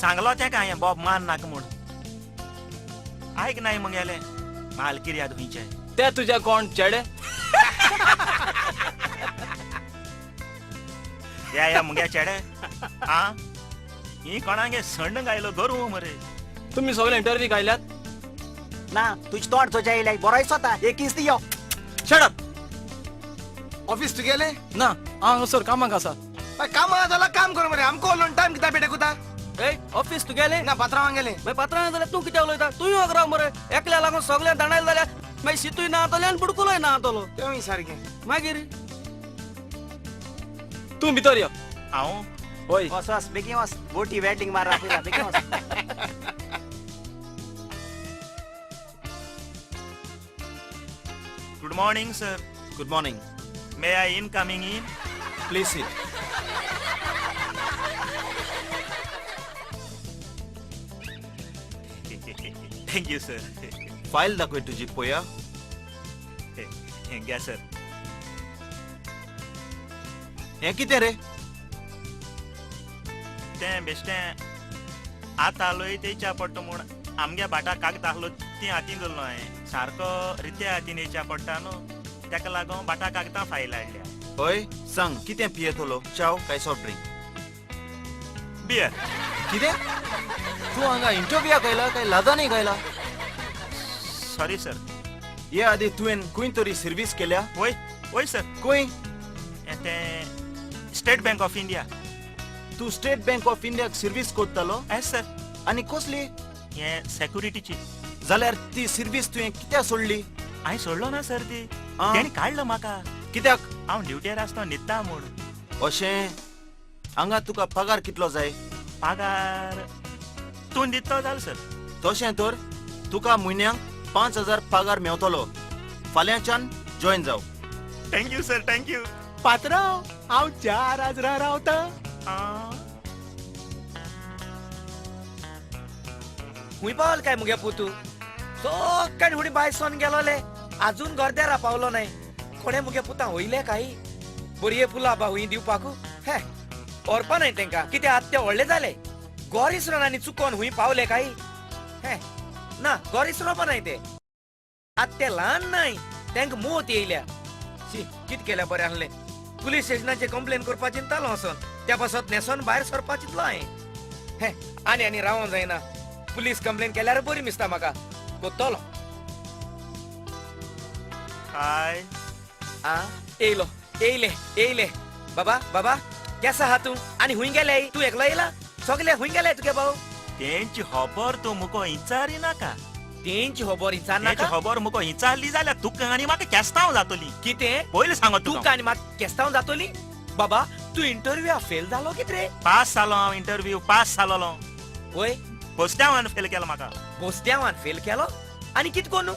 सांगलो तेका हांवें बोब मान नाका म्हूण, आयक नाय मुगेलें. माल किर्याद खुंयचे ते तुज्या कोण चेडे? या या मुगे चेडे. आ ही कोणागे सण्ण गायलो गरू मरे. तुमी सगळे इंटरव्यू गायल्यात? ना तुजें तोंड चोवच्या येयल्याय बरो दिसता. एकीच ती यो. Shut up. ऑफिस तुगेलें? ना, हांव हांगासर कामाक आसा. कामां जाल्यार काम कर मरे, आमकां उलोवन टायम कित्याक पेटयता? ए ऑफिस तुगेलें? ना, पात्रांवांगेलें. मागीर पात्रांव जाल्यार तूं कित्याक उलयता? तूंय वग राव मरे. एकल्या लागून सगळ्यांक दाणायलें जाल्यार मागीर शितूय ना जातलें आनी बुडकुलोय ना जातलो. तेंवूय सारकें. मागीर तूं भितर यो. हांव? हय. वच वच बेगीन वच, बोटी वेडलिंग मार आपयला, बेगीन वच. Good morning sir. Good morning. May I in coming in? Please sit. Thank you sir. File दाखय तुजी पळया. घ्या सर. हें कितें रे? तें बेश्टें आतां आलोय तेच्या पडटा म्हूण आमगे भाटा कागद आहलो ती हातीन धरलो हांवें. सारको रित्या हातीन येयच्या पडटा न्हू, तेका लागून भाटा कागदां फायल हाडल्या. हय सांग, कितें पियेतलो, च्याव काय सॉफ्ट ड्रिंक? बियर. कितें? तूं हांगा इंटरव्यूआक आयला काय लादांनी गायला? Sorry sir. हे आदी तुवें खंय तरी सर्वीस केल्या? वय वय सर. खंय? तें स्टेट बँक ऑफ इंडिया. तूं स्टेट बँक ऑफ इंडियाक सर्वीस करतालो? Yes sir. आनी कसली? हें सेक्युरिटीची. जाल्यार ती सर्वीस तुवें कित्याक सोडली? हांवें सोडलो ना सर ती, तेणी काडलो म्हाका. कित्याक? हांव ड्युटेर आसता न्हिदता म्हूण. अशें? हांगा तुका पगार कितलो जाय? पगार तूं दितो जालो सर. तशें तर तुका म्हयन्याक 5000 पगार मेवतलो. फाल्यांच्यान जॉयन जाव. Thank you sir, thank you. पात्रांव, हांव 4000 रावता. खूंय पावल काय मुगे पुतू? सकाळी फुडें भायर सोन गेलोले, आजून गर्देरा पावलो नाय. कोणे मुगे पुता वयले काय बरये फुलां बा हुंय दिवपाकू? हे व्हरपा नाय तेंकां, कित्याक आतां ते व्हडले जाले. गोरिसरोन आनी चुकोन हुंय पावले काय? हे ना, गोरिसरोपा नाय ते, आतां ते ल्हान नाय, तेंकां मोत येयल्या. शी, कित केल्या बरें आहलें. पुलीस स्टेशनाचेर कंप्लेन करपाची चिंतालो वचोन, त्या पासत न्हेसोन भायर सरपा चिंतलो हांवें. हे आनी आनी रावों जायना, पुलीस कंप्लेन केल्यार बरी दिसता म्हाका. कोत्तलो. हाय. आ येयलो, येयले येयले. बाबा बाबा केसो आहा तूं? आनी हुंय गेले? तूं एकलो येयला? सगले हुंय गेले तुगे भाऊ? तेंची खबर तूं मुको इचारी नाका. तेंची खबर इचार नाका? तेंची खबर मुको इचारली जाल्यार तुका आनी म्हाका केस्तांव जातली. कितें? पयलीं सांगत तुका आनी म्हाका केस्तांव जातली? बाबा तूं इंटरव्यूआ फेल जालो कितें रे? पास जालो हांव, इंटरव्यू पास जालोलो. वय? बोस्त्यांवान फेल केलो म्हाका. बोस्त्यांवान फेल केलो? आनी कित कोन्नू?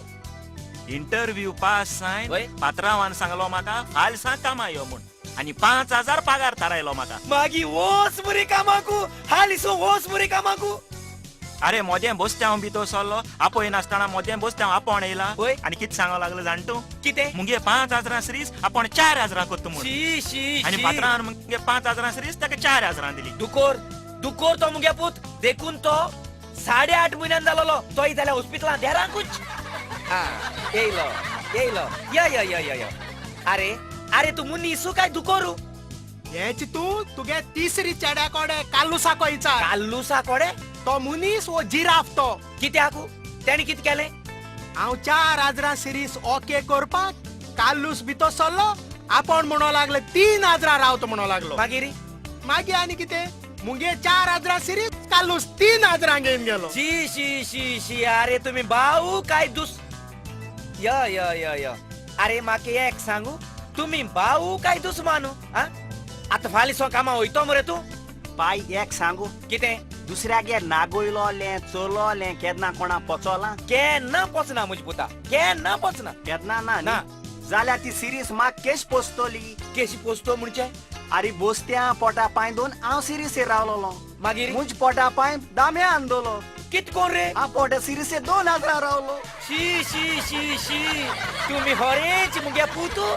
इंटरव्यू पास जायन पात्रांवान सांगलो म्हाका फाल्यां सांग कामा यो म्हूण, आनी 5000 पगार थारायलो म्हाका. मागीर वोस मुरे कामाकू, हालीं सो वोस मुरे कामाकू. अरे मोदें बसते हांव भितर सरलो आपोय नासतना मोदें बसते हांव आपोण येयला आनी कितें सांगो लागलो जाण तूं कितें मुगे 5,000 सिरीज आपूण 4,000 करता म्हूण आनी पात्रान मुगे 5,000 सिरीज ताका 4,000 दिली. दुकोर दुकोर तो मुगे पूत देखून तो 8.5 म्हयन्यान जालोलो तोय जाल्यार हॉस्पिटलांत देरांकूच. येयलो येयलो यो यो यो यो यो. अरे अरे तूं मुनीसू काय दुकोरू? हेच तूं तुगे तिसरी चेड्या कोडे काल्लुसा कोयचा. काल्लुसा कोडे? तो मुनीस वो जिराफ तो. कित्याक तेणी कितें केलें? हांव 4,000 सिरीज ओके करपाक काल्लूस भितर सरलो आपूण म्हणो लागले 3,000 रावतो म्हणो लागलो. मागीर मागीर आनी कितें मुगे 4,000 सिरीज काल्लूस 3,000 घेवन गेलो. शी शी शी शी. अरे तुमी भाऊ काय दुस यो यो यो यो. अरे म्हाका एक सांगू तुमी भाऊ काय दुस्मानू? आतां फाल्यां कामां वयतो मरे तूं? पाय एक सांगू कितें दुसऱ्यागेर नागोयलोलें चलोलें केन्ना कोणा पोचोलां? केन्ना पोचना म्हजे पुता, केन्ना पोचना. केन्ना ना ना जाल्यार ती सिरीज म्हाका केश पोसतली. केशी पोसतो म्हणजे? अरे बोसत्या पोटा पांय दोन हांव सिरीसेर रावलोलो. मागीर मुज पोटा पांय दाम्या आंदोलो. कित कोण रे? हांव पोटा सिरीसे 2,000 रावलो. शी शी शी शी. तुमी हरेच मुगे पुतू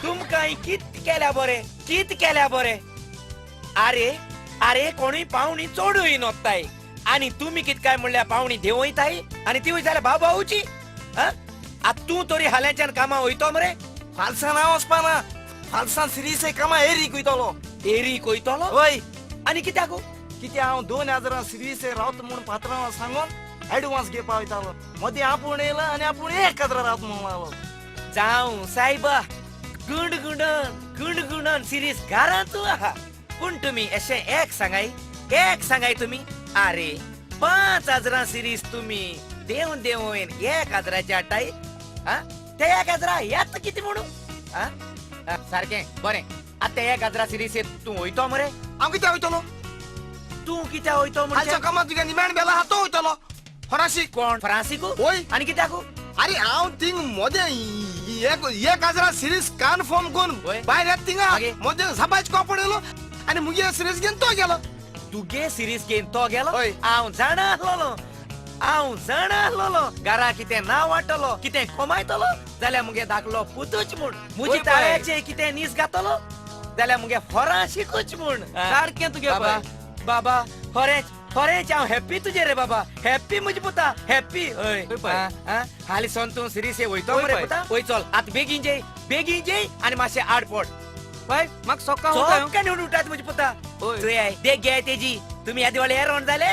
तुमकां कित केल्या बरें, कित केल्या बरें. अरे अरे कोणूय पावणी चोडूय नोत्ताय आनी तुमी कित काय म्हणल्यार पावणी देंवयताय आनी तिवूय जाल्यार भाव भाऊची. आतां तूं तरी हाल्यांच्यान कामां वयतो मरे? फालसान हांव वचपाना. फालसान सिरीसे कामां एरीक वयतलो. एरीक वयतलो? हय. आनी कित्याक? कित्याक हांव 2,000 सिरीसे रावता म्हूण पात्रांवाक सांगून एडवान्स घेवपा वयतालो. मदीं आपूण येयला आनी आपूण 1,000 रावता म्हणून लागलो. जावं सायबा गुणगुणन गुणगुणन सिरीज घरांतू आहा. पूण तुमी अशें एक सांगाय एक सांगाय तुमी. अरे 5,000 सिरीज तुमी देवन देवून 1,000 हाडटाय. ते 1,000 येता कितें म्हणून? सारकें बरें. आतां 1,000 सिरीज तूं वयतो मरे? हांव कित्याक वयतलो? तूं कित्याक वयतो म्हणजे? कामां तुगे निमाण बेला आहा तो वयतलो. फरांसीक. कोण फ्रांसीकू? हय. आनी कित्याक? अरे हांव थिंग मोदें 1,000 सिरीज कन्फर्म करून भायर येता थिंगा मोदें सबायच कापड येयलो आनी मुगे सिरीज घेवन तो गेलो. तुगे सिरीज घेवन तो गेलो? हांव जाणा आसलोलो, हांव जाणा आसलोलो घरा कितें नांव वाडटलो कितें कमायतलो जाल्यार मुगे धाकलो पुतूच म्हूण. मुजी ताळ्याचें कितें नीस घातलो जाल्यार मुगे फरांशिकूच म्हूण. सारकें तुगे बाबा. बाबा खरेंच खरेंच हांव हॅप्पी तुजे रे बाबा, हॅप्पी म्हजे पुता, हॅप्पी. हय हालीं सोन तूं सिरीज वयतो मरे पुता? वय चल आतां बेगीन जेय बेगीन जेय आनी मातशें आड पड. पळय म्हाका सोकां सोकां उठात म्हजे पुता. चोय देख घे तेजी. तुमी ह्या दिवाळे हेरोण जाले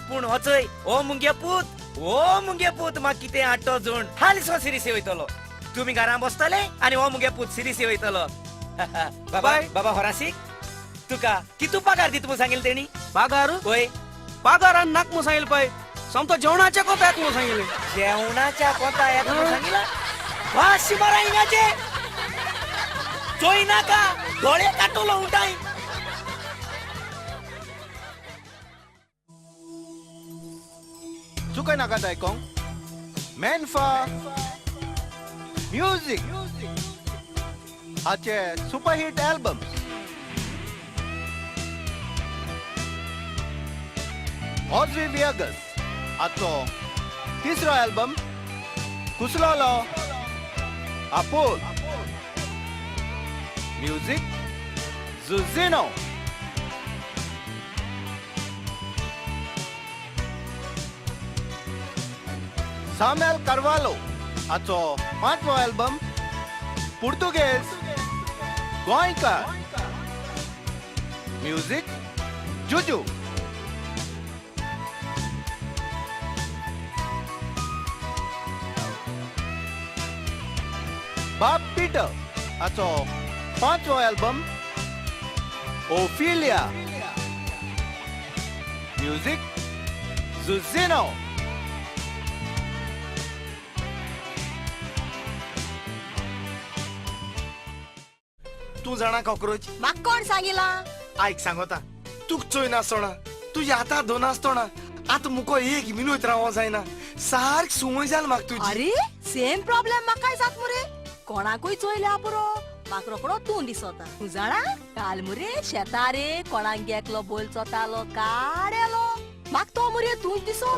पूण हो चोय हो मुगे पूत, हो मुगे पूत म्हाका कितें हाडटो जोण. हालीं सो सिरीज वयतलो. तुमी घरां बसतले आनी हो मुगे पूत सिरीज वयतलो. बाबा बाबा होरासीक तुका कितू पगार दिता म्हूण सांगिल्लें तेणी? पगार? हय. पगारान नाक म्हूण सांगिल्लें पळय. सोमतो जेवणाच्या कोता येता म्हूण सांगिल्लें. जेवणाच्या कोता येता म्हूण सांगिल्लें? वाशी मारा हिंगाचे चोय नाका दोळे काटलो उठाय. चुकय नाका आयकोंक मेनफा म्युजीक हाचे सुपरहिट एल्बम ऑड्री वियगस हाचो तिसरो एल्बम कुसलोलो आपोल म्युजीक जुझिनो. सामेल कार्वालो हाचो पांचवो एल्बम पुर्तुगेज गोंयकार म्युजीक जुजू. बाब पीटर हाचो पांचवो एल्बम ओफिलिया म्युजीक जुझिनो. तूं जाणा कॉकरोच? म्हाका कोण सांगिला? आयक सांगोता तुक चोय नासतोणा तुज्या हाता दोन आसतोणा आतां मुको एक मिनूत रावो जायना. सारक सुमय जाल म्हाका तुजी. अरे सेम प्रॉब्लेम म्हाकाय जात मुरे. कोणाकूय चोयल्या पुरो म्हाका रोकडो तूं दिसता. तूं जाणा काल मुरे शेतारे कोणाक एकलो बोल चोतालो काडेलो म्हाका तो मरे तूंच दिसलो.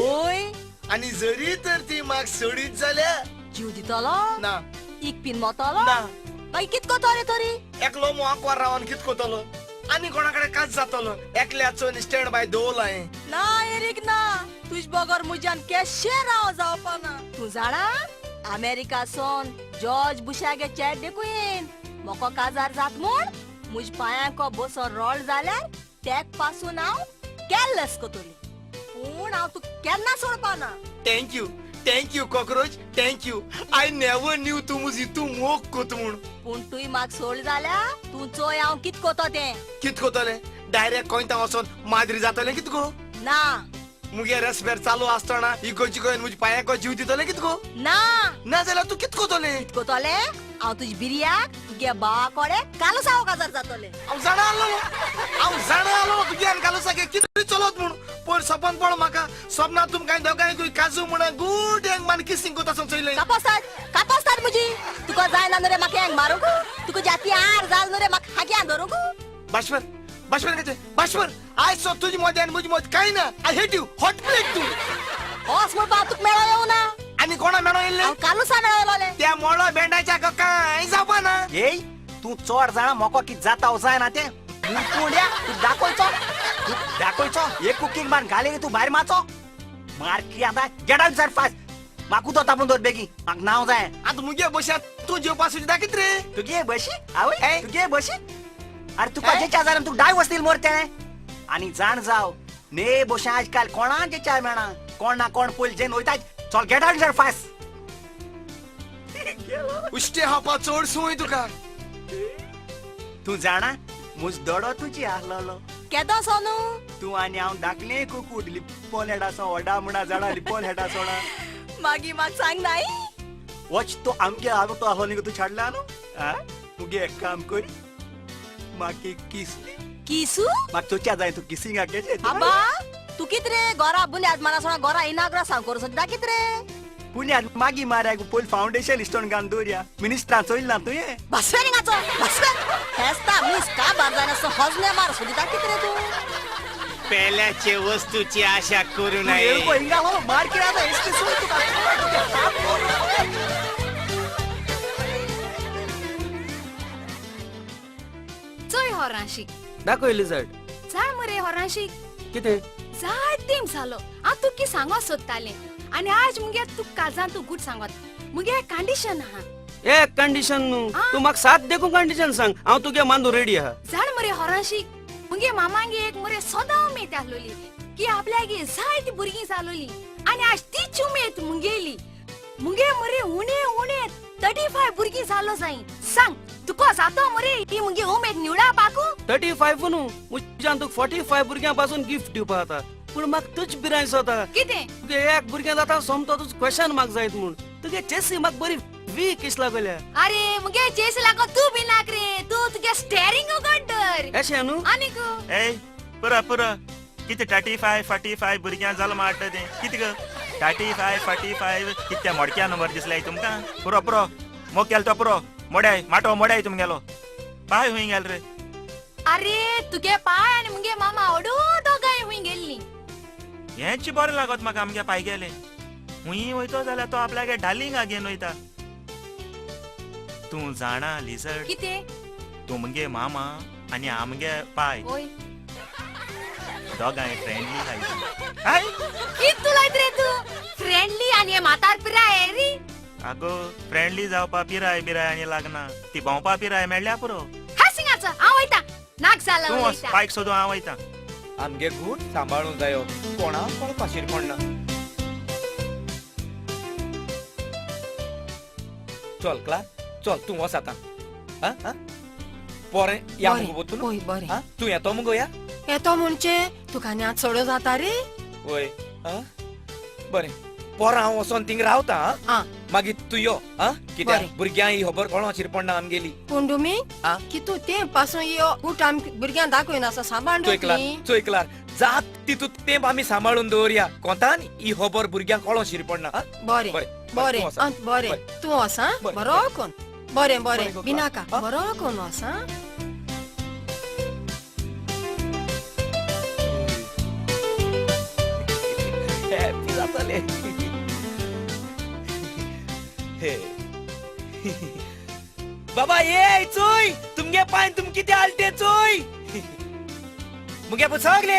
ओय आनी जरी तर ती म्हाका सोडीत जाल्यार जीव दितलो ना, एक पिन मोतलो ना, मागीर कित कोतो रे तरी? एकलो मोआकवार रावन कित कोतलो आनी कोणा कडेन काच जातलो? एकल्याचो स्टँड बाय दवरला हांवें. ना एरीक ना, तुज बगर म्हज्यान केशें राव जावपा ना. तूं जाणा अमेरिका सोन जॉर्ज बुशागे चॅट देखून येन मोको काजार जात म्हूण मुज पांयांको बसोन रोल जाल्यार तेक पासून हांव केल्लेस कोतोली, पूण हांव तूं केन्ना सोडपा ना. Thank you, thank you cockroach, thank you. I never knew तूं मुजी तूं मोग कोत म्हूण. पूण तुय म्हाका सोड जाल्यार तूं चोय हांव कित कोतो तें. कित कोतलें? डायरेक्ट कोयता वचोन माद्री जातलें कित गो? ना. मुगे रेस्पेर चालू आसतना इगोची गोयन मुज पांयाको जीव दितलें कित गो? ना. ना जाल्यार तूं कित कोतलें? कित कोतलें? हांव तुज बिरयाक तुगे बावा कोडे कालूसाव काजार जातलें. हांव जाणा आसलो, हांव जाणा आसलो तुगे आनी कालूसागे कितें चलत म्हूण. पयर सपन पळो म्हाका सपनां तुमकां दोगांयकूय काजू म्हणा गुड हेंग मान किसिंग कोता चोयलें. कापोस्ताद कापोस्ताद मुजी तुका जायना न्हू रे म्हाका हेंग मारूंक, तुका जाती आर जाल न्हू रे म्हाका हाग्यान धरूंक. बाश्वर बाश्वर कशें बाश्वर आयज सो तुजी मद आनी म्हजी मद कांय ना. I hate you, hot plate तूं. हस म्हणपा तुका मेळो येवना. आनी कोणा मेळो येयल्लें? कालूसा मेळो येयलोलें. त्या मोळो भेंडाच्या कांय जावपा ना. येय तूं चोड जाणा मोको कित जाता जायना तें मुरकुंड्या तूं दाखयचो, तूं दाखयचो एक कुकींग मान घाले तूं भायर मारचो मारकी. आतां गेट आउट सर फास्ट, म्हाका उदक तापोवन दवर बेगीन, म्हाका नांव जाय. आतां मुगे बशी तूं जेवपा सुद्दां कित रे? तुगे बशी आवय, तुगे बशी. अरे तुका जेच्या जाल्यार तुका डायवर्स दिल मोर तेणें. आनी जाण जाव ने बशें आजकाल कोणा जेच्या मेळना, कोण ना कोण पयलीं जेन वयता. चल गेट आउट सर फास्ट. उश्टे हापा चड सूय तुका. तूं जाणा मुज दोडो तुजी आहलोलो केदो सोनू. तूं आनी हांव धाकलें कुकूट लिपोन हेडा वडा मुणा झाडा लिपोन हेडा सोडा. मागीर म्हाका सांग नाय वच तो आमगे हांव तो आहलो न्ही तूं छाडला न्हू. मुगे एक काम कर, म्हाका एक किस दी. किसू? म्हाका तुच्या जाय तूं किसिंगाक गेले. आबा तूं कित रे गोरा बुन्याद माना सोडा गोरा इनाग्रा सांग करूं सोदता कित रे? पुण्यात मागी माराक पयलीं फावंडेशन इस्टोन घालून दवरया. मिनिस्टरान चोयला तुवें. बसवे हिंगाचो बसवे हेस्ता मीस काबार जायना सो हजने मार सोदिता कित रे तूं? पेल्याचे वस्तूची आशा करू नये. हिंगा हो मार्केट आता एसटी सोड तुका. चोय होरांशी दाखय लिजर्ड. जाय मरे होरांशी. कितें? जाय तेम जालो हांव तुका सांगो सोदतालें आनी आज मुगे तूं काजान तूं गूट सांगत. मुगे कंडिशन आहा. एक कंडिशन न्हू, तूं म्हाका सात देखून कंडिशन सांग, हांव तुगे मांदू रेडी आहा. जाण मरे होरांशी, मुगे मामांगे एक मरे सदां उमेद आहलोली की आपल्यागे जायती भुरगीं जालोली आनी आज तीच उमेद मुगेली. मुगे मरे उणे उणे 35 भुरगीं जालो जाय. सांग तुका जातो मरे ही मुगे उमेद निवडा पाकू? 35 न्हू, मुज्यान तुका 45 भुरग्यां पासून गिफ्ट दिवपा जाता. पूण म्हाका तुज भिरांत जाता. कितें? तुगे एक भुरगें जाता सोमतो तुज क्वेशन म्हाका जायत म्हूण. तुगे चेसी म्हाका बरी वीक इश लागल्या. अरे मुगे चेसी लागो तूं बी नाक रे, तूं तुगे स्टेरिंग उगड धर. अशें न्हू? आनीक ए पुरो पुरो कितें 35 45 भुरग्यां जालो मारता तें कितें गो? 35 45 कित्या मोडक्या नंबर दिसलाय तुमकां? पुरो पुरो मोग केलो तो पुरो मोड्याय माटो मोड्याय तुमगेलो पांय हुंय गेल रे. अरे तुगे पांय आनी मुगे मामा ओडू दोगांय हुंय गेल्ली. हेंच बरें लागत म्हाका आमगे पांय गेले. हुंय वयतो जाल्यार तो आपल्यागे डार्लिंगा घेवन वयता. तूं जाणा लिजर्ड कितें? तुमगे मामा आनी आमगे पाय दोगांय फ्रेंडली हाय. कित उलयत रे तूं? फ्रेंडली आनी हे म्हातार पिराय रे. आगो फ्रेंडली जावपा पिराय बिराय आनी लागना, ती भोंवपा पिराय मेळ्ळ्या पुरो. हासिंगाचो हांव वयता नाक जाला तूं वच बायक सोदूं हांव वयता. आमगे गूट सांबाळूंक जायो, कोणा कोण पाशीर पडना. चल क्लार चल तूं वच आतां. आं बरें या मुगो पोत्तून. बरें तूं येतो मुगो? या येतो म्हणचे तुका आनी आतां चड जाता रे. वय बरें पोरां हांव वचोन थिंग रावता. मागीर तूं यो. कित्याक भुरग्यांक ही खबर कोणाचेर पडना आमगेली. पूण डुमी की तूं तें पासून यो बूट आम भुरग्यांक दाखयना आसा सांबाळ. चोय क्लार जात तितू तेंप आमी सांबाळून दवरया कोंतान ही खबर भुरग्यांक कोणाचेर पडना. बरें बरें बरें तूं वच. बरो कोन बरें बरें बिनाका बरो कोन वच. जाले. बाबा ये चोय तुमगे पांय तुम कितें हाल ते चोय. मुगे पूत सगळे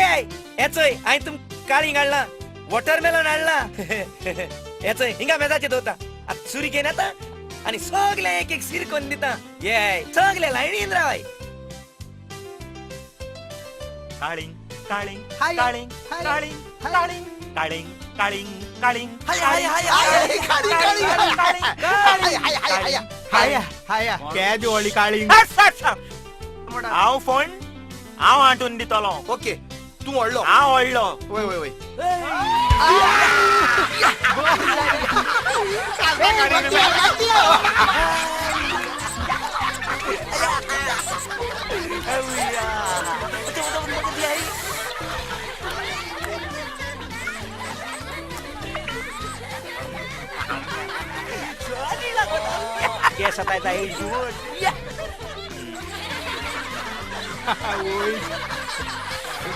हे चोय हांवें तुम काळींग हाडला, वॉटरमेलन हाडला. हे चोय हिंगा मेजाचे दवरता. आतां सुरी घेवन येता आनी सगळे एक एक सीर कोन्न दिता. ये सगळे लायनीन रावय. काळींग काळींग काळींग काळींग काळींग काळींग काळींग काळींग हाय हाय हाय हाय काळींग काळींग हाय हाय हाय केदी व्हडली काळींग. हांव फोन हांव हांटून दितलो. ओके तूं व्हडलो. हांव व्हडलो. वय वय वय.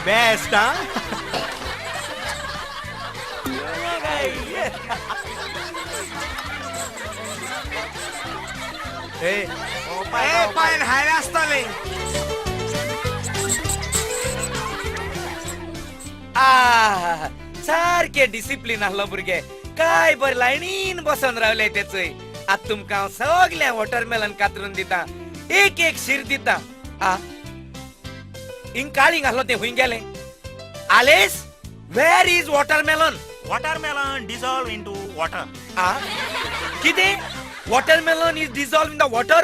बेस्ट हा. पायन हायला आसताले. सारके डिसिप्लीन आसलो भुरगे. काय बरें लायनीन बसून रावले ते चोय. आतां तुमकां हांव सगळें वॉटरमेलन कातरून दिता, एक एक शीर दिता. आ हिंग काळींग आसलो तें हुंय गेलें? आलेस, where is watermelon? Watermelon dissolve into water. आ कितें? Watermelon is dissolve in the water?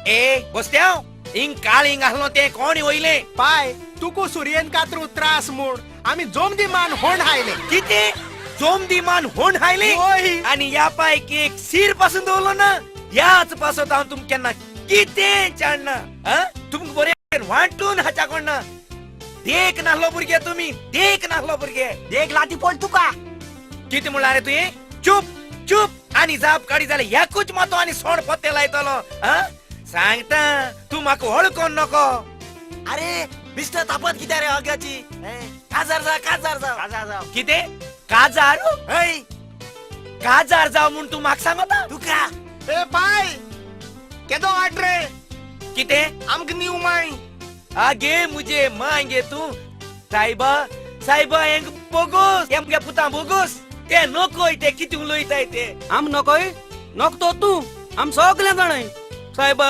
ए बसत्याव, हिंग काळींग आसलो तें कोण वयलें? पाय तुका सुरयेन कातरू त्रास म्हूण आमी जोमदी मान होण हायले. कितें? जोमदी मान होण हायले? आनी ह्या पायक एक सीर पासून दवरलो ना, ह्याच पासत हांव तुमकां केन्ना कितें चाडना. तुमकां बरें वांटून हाच्या कोण देख नासलो भुरगे तुमी, देख नासलो भुरगे. देख लाती पड तुका. कितें म्हणलां रे तुवें? चूप चूप. आनी जाप काडी जाल्यार ह्याकूच मातो आनी सोंड पोते लायतलो. सांगता तूं म्हाका वळखोन नको. अरे मिस्टर तापत कित्या रे अग्याची? काजार जा, काजार जा, काजार जा. कितें काजार? हय काजार जाव म्हूण तूं म्हाका सांगता? तुका. ए पाय केदो वाट रे? कितें? आमकां न्यू माय. आगे मुझे मांगे तूं. सायबा सायबा हेंक बोगोस, हे मुगे पुता बोगोस. ते नकोय ते कितें उलयताय ते. आम नकोय नकतो तूं, आम सगळे जाणाय. सायबा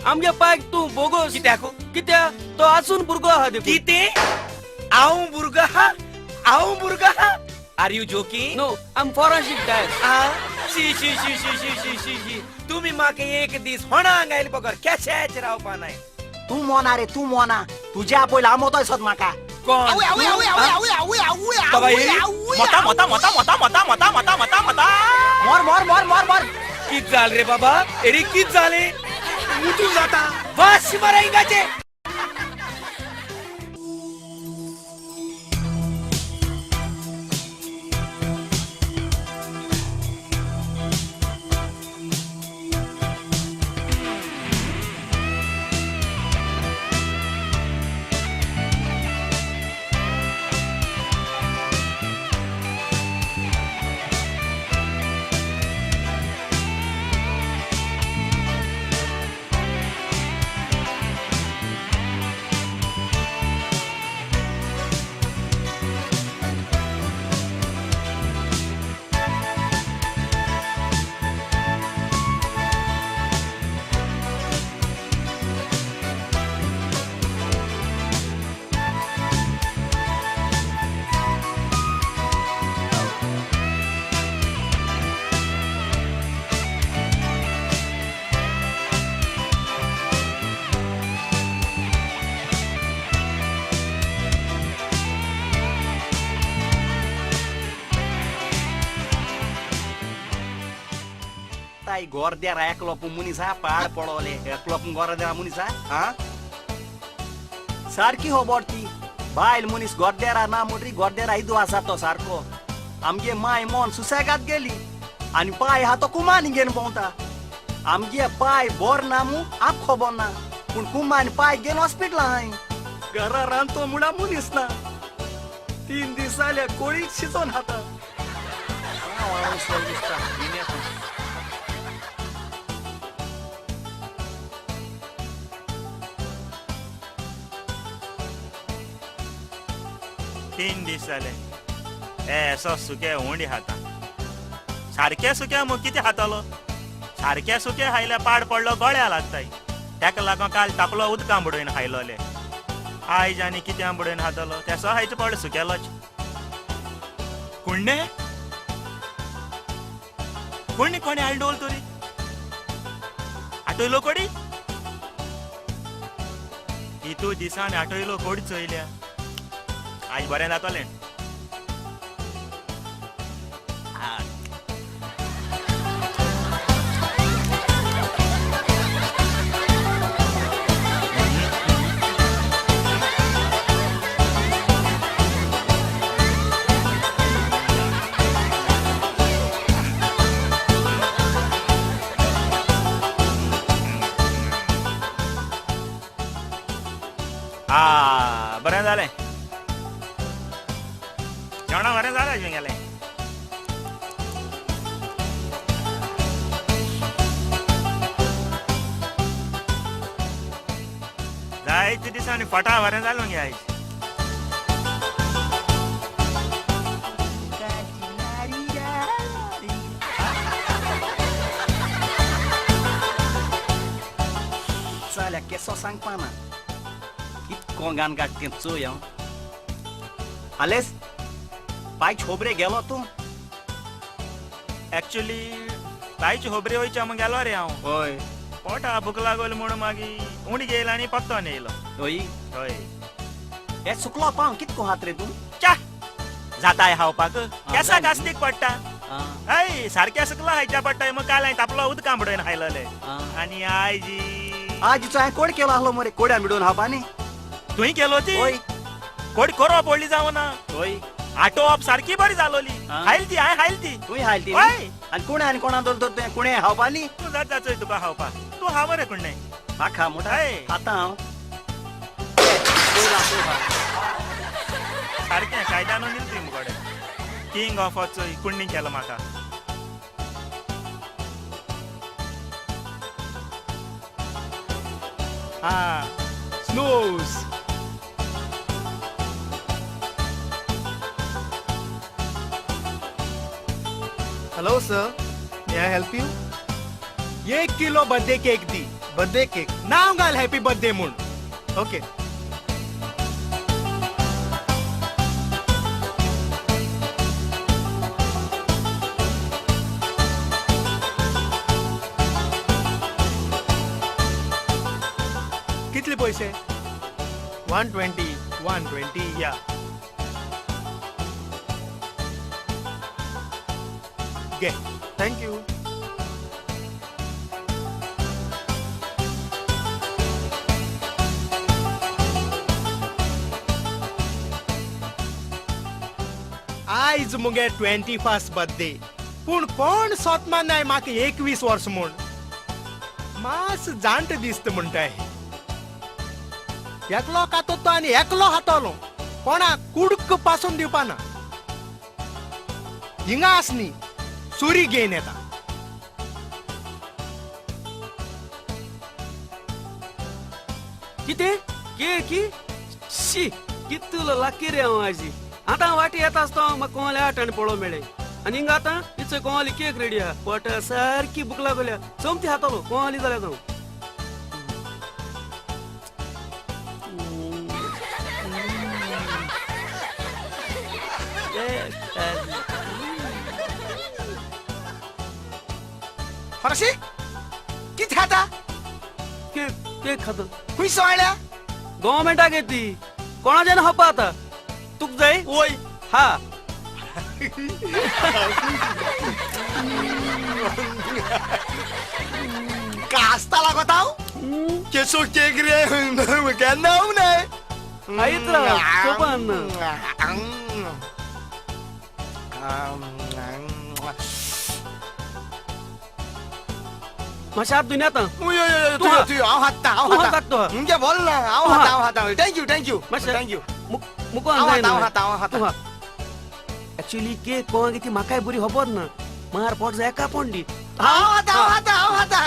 आमगे पायक तूं बोगोस. कित्याक? कित्या तो आसून भुरगो आहा देखून. कितें? हांव भुरगो आहा? हांव भुरगो आहा? Are you joking? No, I am forensic diet. शी शी शी शी शी शी शी शी. तुमी म्हाका एक दीस होणांग आयले बगर केशेच रावपा नाय. तूं मोना रे, तूं मोना. तुज्या पयलो हांव मोतोय सोद म्हाका. कोण? मोता मोता मोता मोता मोता मोता मोता मोता मोता. मोर मोर मोर मोर मोर. कित जाल रे बाबा? एरी कित जालें? उठून जाता. बस मरे हिंगाचे. गोरदेरा एकलो पूण मनीस हा पाड पडोले. एकलो पूण गोरदेरा मनीस हा सारकी खबर ती. बायल मनीस गोरदेरा ना म्हणटरी गोरदेरा इदू आसा तो सारको. आमगे माय मन सुसेगाद गेली आनी पाय हा तो कुमानी घेवन भोंवता. आमगे पाय बोर ना मू आप खबर ना, पूण कुमान पाय घेवन हॉस्पिटला हाय. घरा रांदतो म्हणा मनीस ना. 3 दीस जाले कोळीच शिजोन खाता. वाळोन सोल दिसता घेवन येता. तीन दीस जाले ए असो सुके उंडी खाता. सारके सुके मग कितें खातलो? सारके सुके खायल्या पाड पडलो गळ्या लागताय. ताका लागून काल तापलो उदकां बुडोवन खायलोले. आयज आनी कित्या बुडोवन खातलो? तेसो खायचो पडलो सुकेलोच. कुण्णे कोणी कोणी हाडलो दवरलो तरी आटयलो कोडी इतू दिसान आटयलो कोडी चोयल्या. आज बरें जातलें. बरें जालें जेवणा बरें जालें तुमगेलें. जायते दिसांनी फटा बरें जालें मगे आयज. चल्या केसो सांगपा ना कोंगान काडटे चोय हांव. आलेस पायच होबरे गेलो तूं? एक्चुअली पायच होबरे वयच्या मग गेलो रे हांव. हय पोटा भूक लागोल म्हूण मागीर उंडी घेयला आनी पत्तो येयलो. हय हय हे सुकलो पाव कितको हात रे तूं? च्या जाताय खावपाक केसा कास्तीक पडटा. हय सारक्या सुकलो खायच्या पडटा. मग काल हांवें तापलो उदकां बुडोवन खायलोले आनी आयज आजचो हांवें कोड केलो आहलो मरे कोड्या बिडोवन खावपा न्ही. तुवें केलो ती? हय कोड कोरो पडली जावना. हय आटोवप सारकी बरी जालोली. हायल ती हांवें हायल ती. तुवें हायल ती? हय. आनी कोणे आनी कोणा दवर तर तुवें कोणे खावपा न्ही? तूं जाता चोय तुका खावपा. तूं हाव रे कुण्णे. म्हाका मोठा खाता हांव. सारकें कायद्यान न्ही तुवें मुकोडे किंग ऑफ चोय कुण्णी केलो म्हाका. हा snows. Hello sir, may I help you? 1 kilo birthday cake the. Birthday cake? नाव घाल हॅपी बर्थडे म्हूण. ओके. कितले पैसे? 120. 120 या. घे. Thank you. आयज मुगे 21st birthday. पूण कोण सोतमा नाय म्हाका 21 वर्स म्हूण. मास जाणट दिसता म्हणटाय. एकलो खातो तो आनी एकलो खातलो. कोणाक कुडक पासून दिवपाना. हिंगा आसनी सुरी घेवन येता. कितें केकी? शी कितलो लाकी रे हांव आजी. आतां वाटी येता आसता म्हाका कोणाले आठ आनी पळोवंक मेळ्ळें आनी हिंगा आतां इचोय कोणाली केक रेडी आहा. पोट सारकी भूक लागल्या. सोमती खातलो कोणाली जाल्यार जावं. फरशी कितें खाता? केक केक खाता. खंयसो हाडल्या? गव्हर्मेंटाक येती कोणाच्यान खावपा आतां. तुका जाय? वय. हा कास्ता लागता हांव? केसो केक रे केन्ना हांव नाय. खायत राव सोपान. मातशें हात धुवन येता. हांव हाता हांव हाता मुगे बोल ना. हांव हाता हांव हाता. Thank you thank you thank you. मुको हांव हाता हांव हाता हांव हाता. ऍक्च्युली केक कोणाक ती म्हाकाय बरी खबर ना. मार पोट जाय एका पोंडी. हांव खाता, हांव खाता, हांव खाता.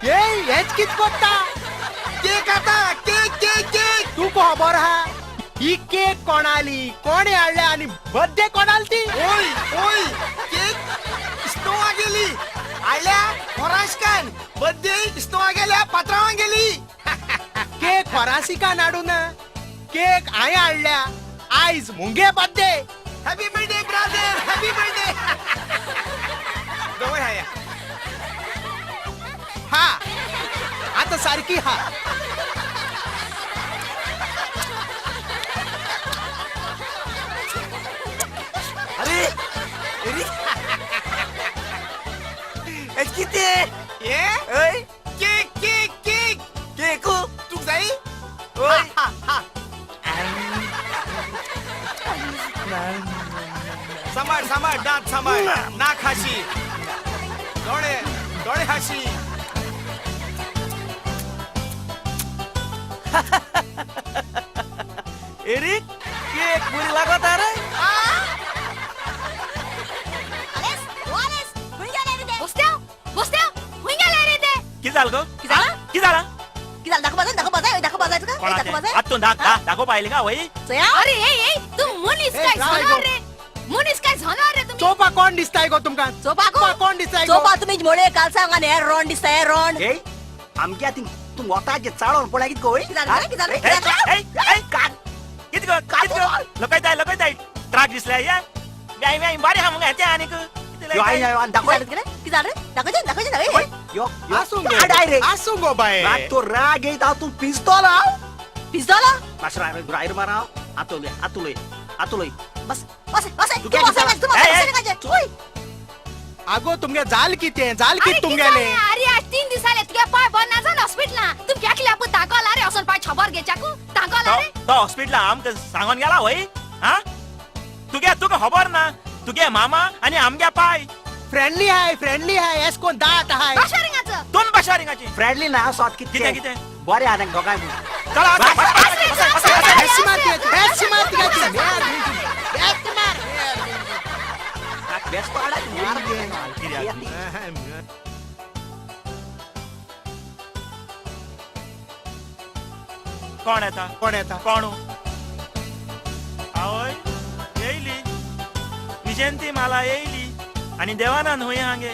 ये हेच कित कोत्ता? केक खाता, केक केक केक. तुका खबर आहा ही केक कोणाली, कोणे हाडल्या आनी बर्थडे कोणाली ती? ओय ओय, केक इस्नोवा गेली आयल्या होराशकान, बर्थडे इस्नोवा गेल्या पात्रावां गेली. केक होरासिकान हाडू ना, केक हांवें हाडल्या. आयज मुगे birthday. Happy birthday brother, happy birthday. दवय हाया. हा आता सारखी हा. अरे अरे हेच कितें? ये हय केक केक केक केक तुका जाय? हय. सांबाळ सांबाळ, दांत सांबाळ, नाक हाशी, दोळे दोळे हाशी. एरिक केक बरी लागता रे. आलेस, ओ आलेस, खंय गेले रे ते? बसत्याव बसत्याव खंय गेले रे ते? कितें जालें गो? कितें जालां? कितें जालां? कितें जालें? दाखोवपा जाय, दाखोवपा जाय, दाखोवपा जाय तुका? दाखोवपा जाय? आत्तून दाखोवपा आयली का वय? चोया. अरे ए ए, तूं मनीस काय जनावर रे? मनीस काय जनावर रे तुम्ही? चोपा कोण दिसताय गो तुमकां? चोपा गो? कोण दिसताय गो? चोपा तुमी मोळे कालसांव आनी हे रोंड दिसता, हे रोंड. ए आमगे आतां तूं वताचे चाळोन पळय कितें गो? कितें जालें? कितें जालें? कितें जालें? कितें गो? कितें गो? लोकाय लोकाय त्रास दिसले या व्याय व्याय बरें आहा मुगे तें आनीक. यो आई यो आनी दाखय. कितें जालें रे? दाखयचें दाखयचें दाखय. यो आसूं गो, आसूं गो बाये. राग तो राग येयता, हांव तूं पिजतलो. हांव पिजतलो? मातशें रायर मार. हांव आतां उलय, आतां उलय, आतां उलय. बस बस बस, तूं बस, तूं बस. चोय आगो तुमगे जाल कितें, जाल कितें तुमगेलें? अरे आज 3 दीस जाले तुगे पाय बरो ना जावन हॉस्पिटलां. तुम केकल्या पूत दाखोला रे, वचोन पाय खबर घेवच्याकू दाखोला रे. तो हॉस्पिटलां आमकां सांगोन गेला वय? हा तुगे तुका खबर ना, तुगे मामा आनी आमगे पाय फ्रेंडली हाय, फ्रेंडली हाय. एस कोण दाट हाय. बाशारिंगाचो दोन बाशारिंगाची फ्रेंडली ना सोत कितें कितें कितें बरें आहा तांकां दोगांय. चला कोण येता? कोण येता? कोण? आवय येयली विजयंती माला येयली आनी देवानंद हुंय हांगे.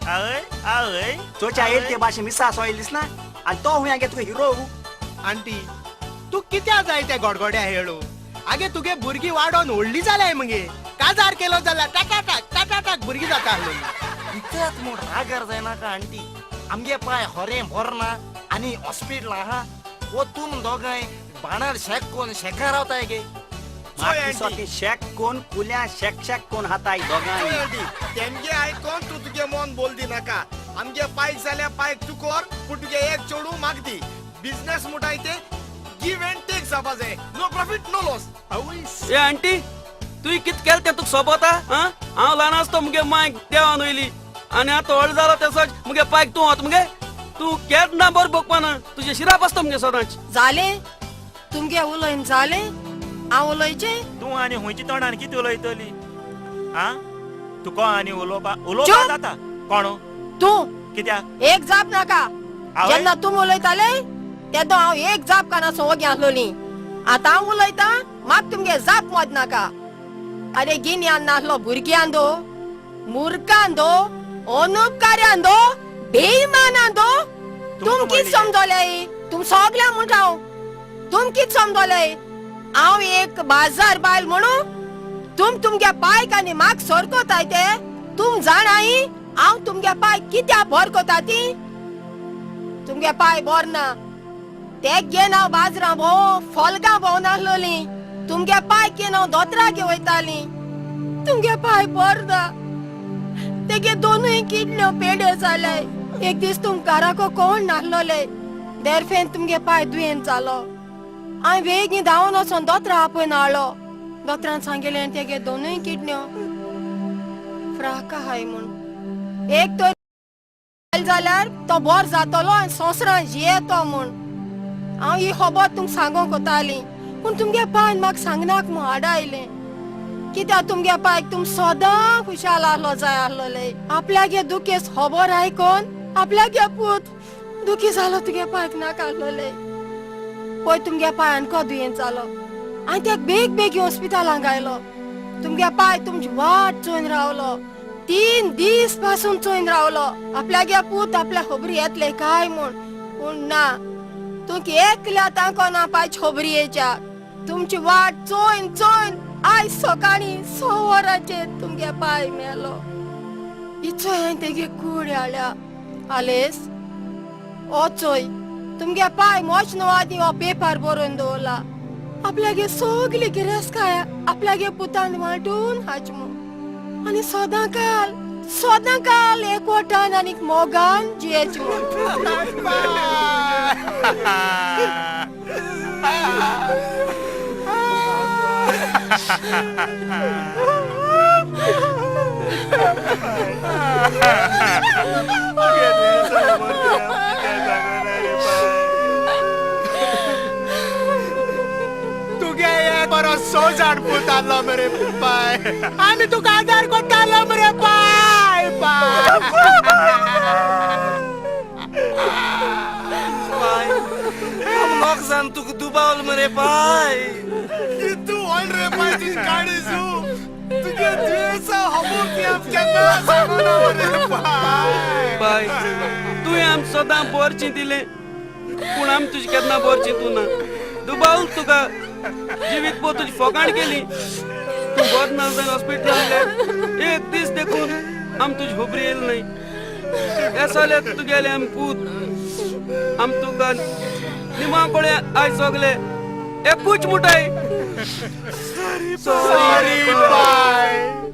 आवय आवय चोच्या येयल ते भाशे मिसा असो येयल दिसना आनी तो हुंय हांगे तुका हिरो. आंटी तूं कित्याक जाय ते गोडगोड्या हेळू? आगे तुगे भुरगीं वाडोन व्हडली जाल्याय मगे, काजार केलो जाल्यार टाटाटाक टाटाटाक भुरगीं जाता आसलोली. इतल्यात म्हूण रागार जायनाका आंटी. आमगे पाय होरें भरना आनी हॉस्पिटल आहा. वो तुम दोगांय बाणार शेक कोन शेकार रावताय गे. शेक कोन कुल्या शेक शेक कोन हाताय दोगांय. तेमगे आयकोन तूं तुगे मन बोल दी नाका. आमगे पायक जाल्यार पायक तूं कर, पूण तुगे एक चेडूं म्हाका दी. बिजनेस म्हणटाय ते गिव एंड टेक जावपा जाय, नो प्रॉफिट नो लॉस. ए आंटी तुवें कितें केलें तें तुका सोबता? हांव ल्हान आसतो मुगे मांयक देवान वयली आनी आतां व्हडलो जालो तेसोच मुगे पायक तूं वत मुगे. तूं केन्ना बरो भोगपाना, तुजें शिराप आसता मुगे सदांच. जालें तुमगे उलयन जालें, हांव उलयचें? तूं आनी हुंयची तोंडान कितें उलयतली? आं तुका आनी उलोवपा उलोवपा जाता? कोण तूं? कित्याक? एक जाप नाका. जेन्ना तूं उलयताले तेदो हांव एक जाप कानासो ओगी आसलोली. आतां हांव उलयतां, म्हाका तुमगे जाप मोद नाका. अरे गिन्यान नासलो भुरग्यां दो, मुर्खां दो, अनुपकार्यां दो, बेईमानां दो. तुम कित समजले? तुम सगळ्या म्हणटा हांव, तुम कित समजले? हांव एक बाजार बायल म्हणून तुम तुमगे पायक आनी म्हाका सरकोताय ते तुम जाणाय हांव तुमगे पाय कित्याक बोर कोता ती? तुमगे पाय बोर ना ते घेन हांव बाजरां भोंव फोलगां भोंव नासलोली. तुमगे पाय घेन हांव दोतरा घेवन वयताली. तुमगे पाय बोर ना, तेगे दोनूय किडल्यो पेड्यो जाले. एक दीस तुम घराको कोण नासलोले, देरफेन तुमगे पाय दुयेंत जालो. हांवें वेगीं धांवन वचोन दोतरा आपोवन हाडलो. दोतरान सांगलें तेगे दोनूय किडन्यो फ्राक आहाय म्हूण. एक तर जाल्यार तो बोर जातलो आनी संवसारान जियेतो म्हूण. हांव ही खबर तुमकां सांगूंक वताली, पूण तुमगे पायन म्हाका सांगनाक म्हूण आडायलें. कित्याक तुमगे पायक तुम सदां खुशाल आहलो जाय आहलोले. आपल्यागे दुखेस खबर आयकोन आपल्यागे पूत दुखी जालो तुगे पायक नाका आहलोले. पळय तुमगे पायान को दुयेंत जालो आनी त्याक बेग बेगीन हॉस्पिटलांक आयलो. तुमगे पाय तुमची वाट चोयन रावलो, 3 दीस पासून चोयन रावलो आपल्यागे पूत आपल्या खबरी येतले काय म्हूण. पूण ना, तुमक एकल्या तांको ना पाय खबरी येच्या. तुमची वाट चोयन चोयन आयज सकाळीं 6 वरांचेर तुमगे पाय मेलो. इचोय हांवें तेगे कूड हाडल्या. आलेस ओ चोय तुमगे पाय मोच न्हू आदीं हो पेपर बरोवन दवरला. आपल्यागे सगली गिरेस्तकाय आपल्यागे पुतान वांटून हाच म्हूण आनी सदां काल सदां काल एकवटान आनी मोगान जियेच म्हूण. तुगे बरो 6 पूत आसलो मरे पाय, आमी तुका आदार कोत्तालो मरे पाय. पाय पाय लोक तुका दुबावल मरे पाय. तूं व्हड रे पाय, तुजी काणी जू तुगे दुयेंसा खबर ती आम केन्ना सांगना मरे पाय. पाय तुवें आम सदां बोर चिंतिलें, पूण आम तुजी केन्ना बोर चिंतू ना. दुबावल तुका जिवीत पो तुजी फोकाण केली. तूं बर ना जावन हॉस्पिटलांतल्यान एक दीस देखून आम तुजी खबरी येयली न्हय. एसोले तुगेले आम पूत, आम तुका निमा कडेन आयज सगले एकूच मुठाय. सॉरी पाय.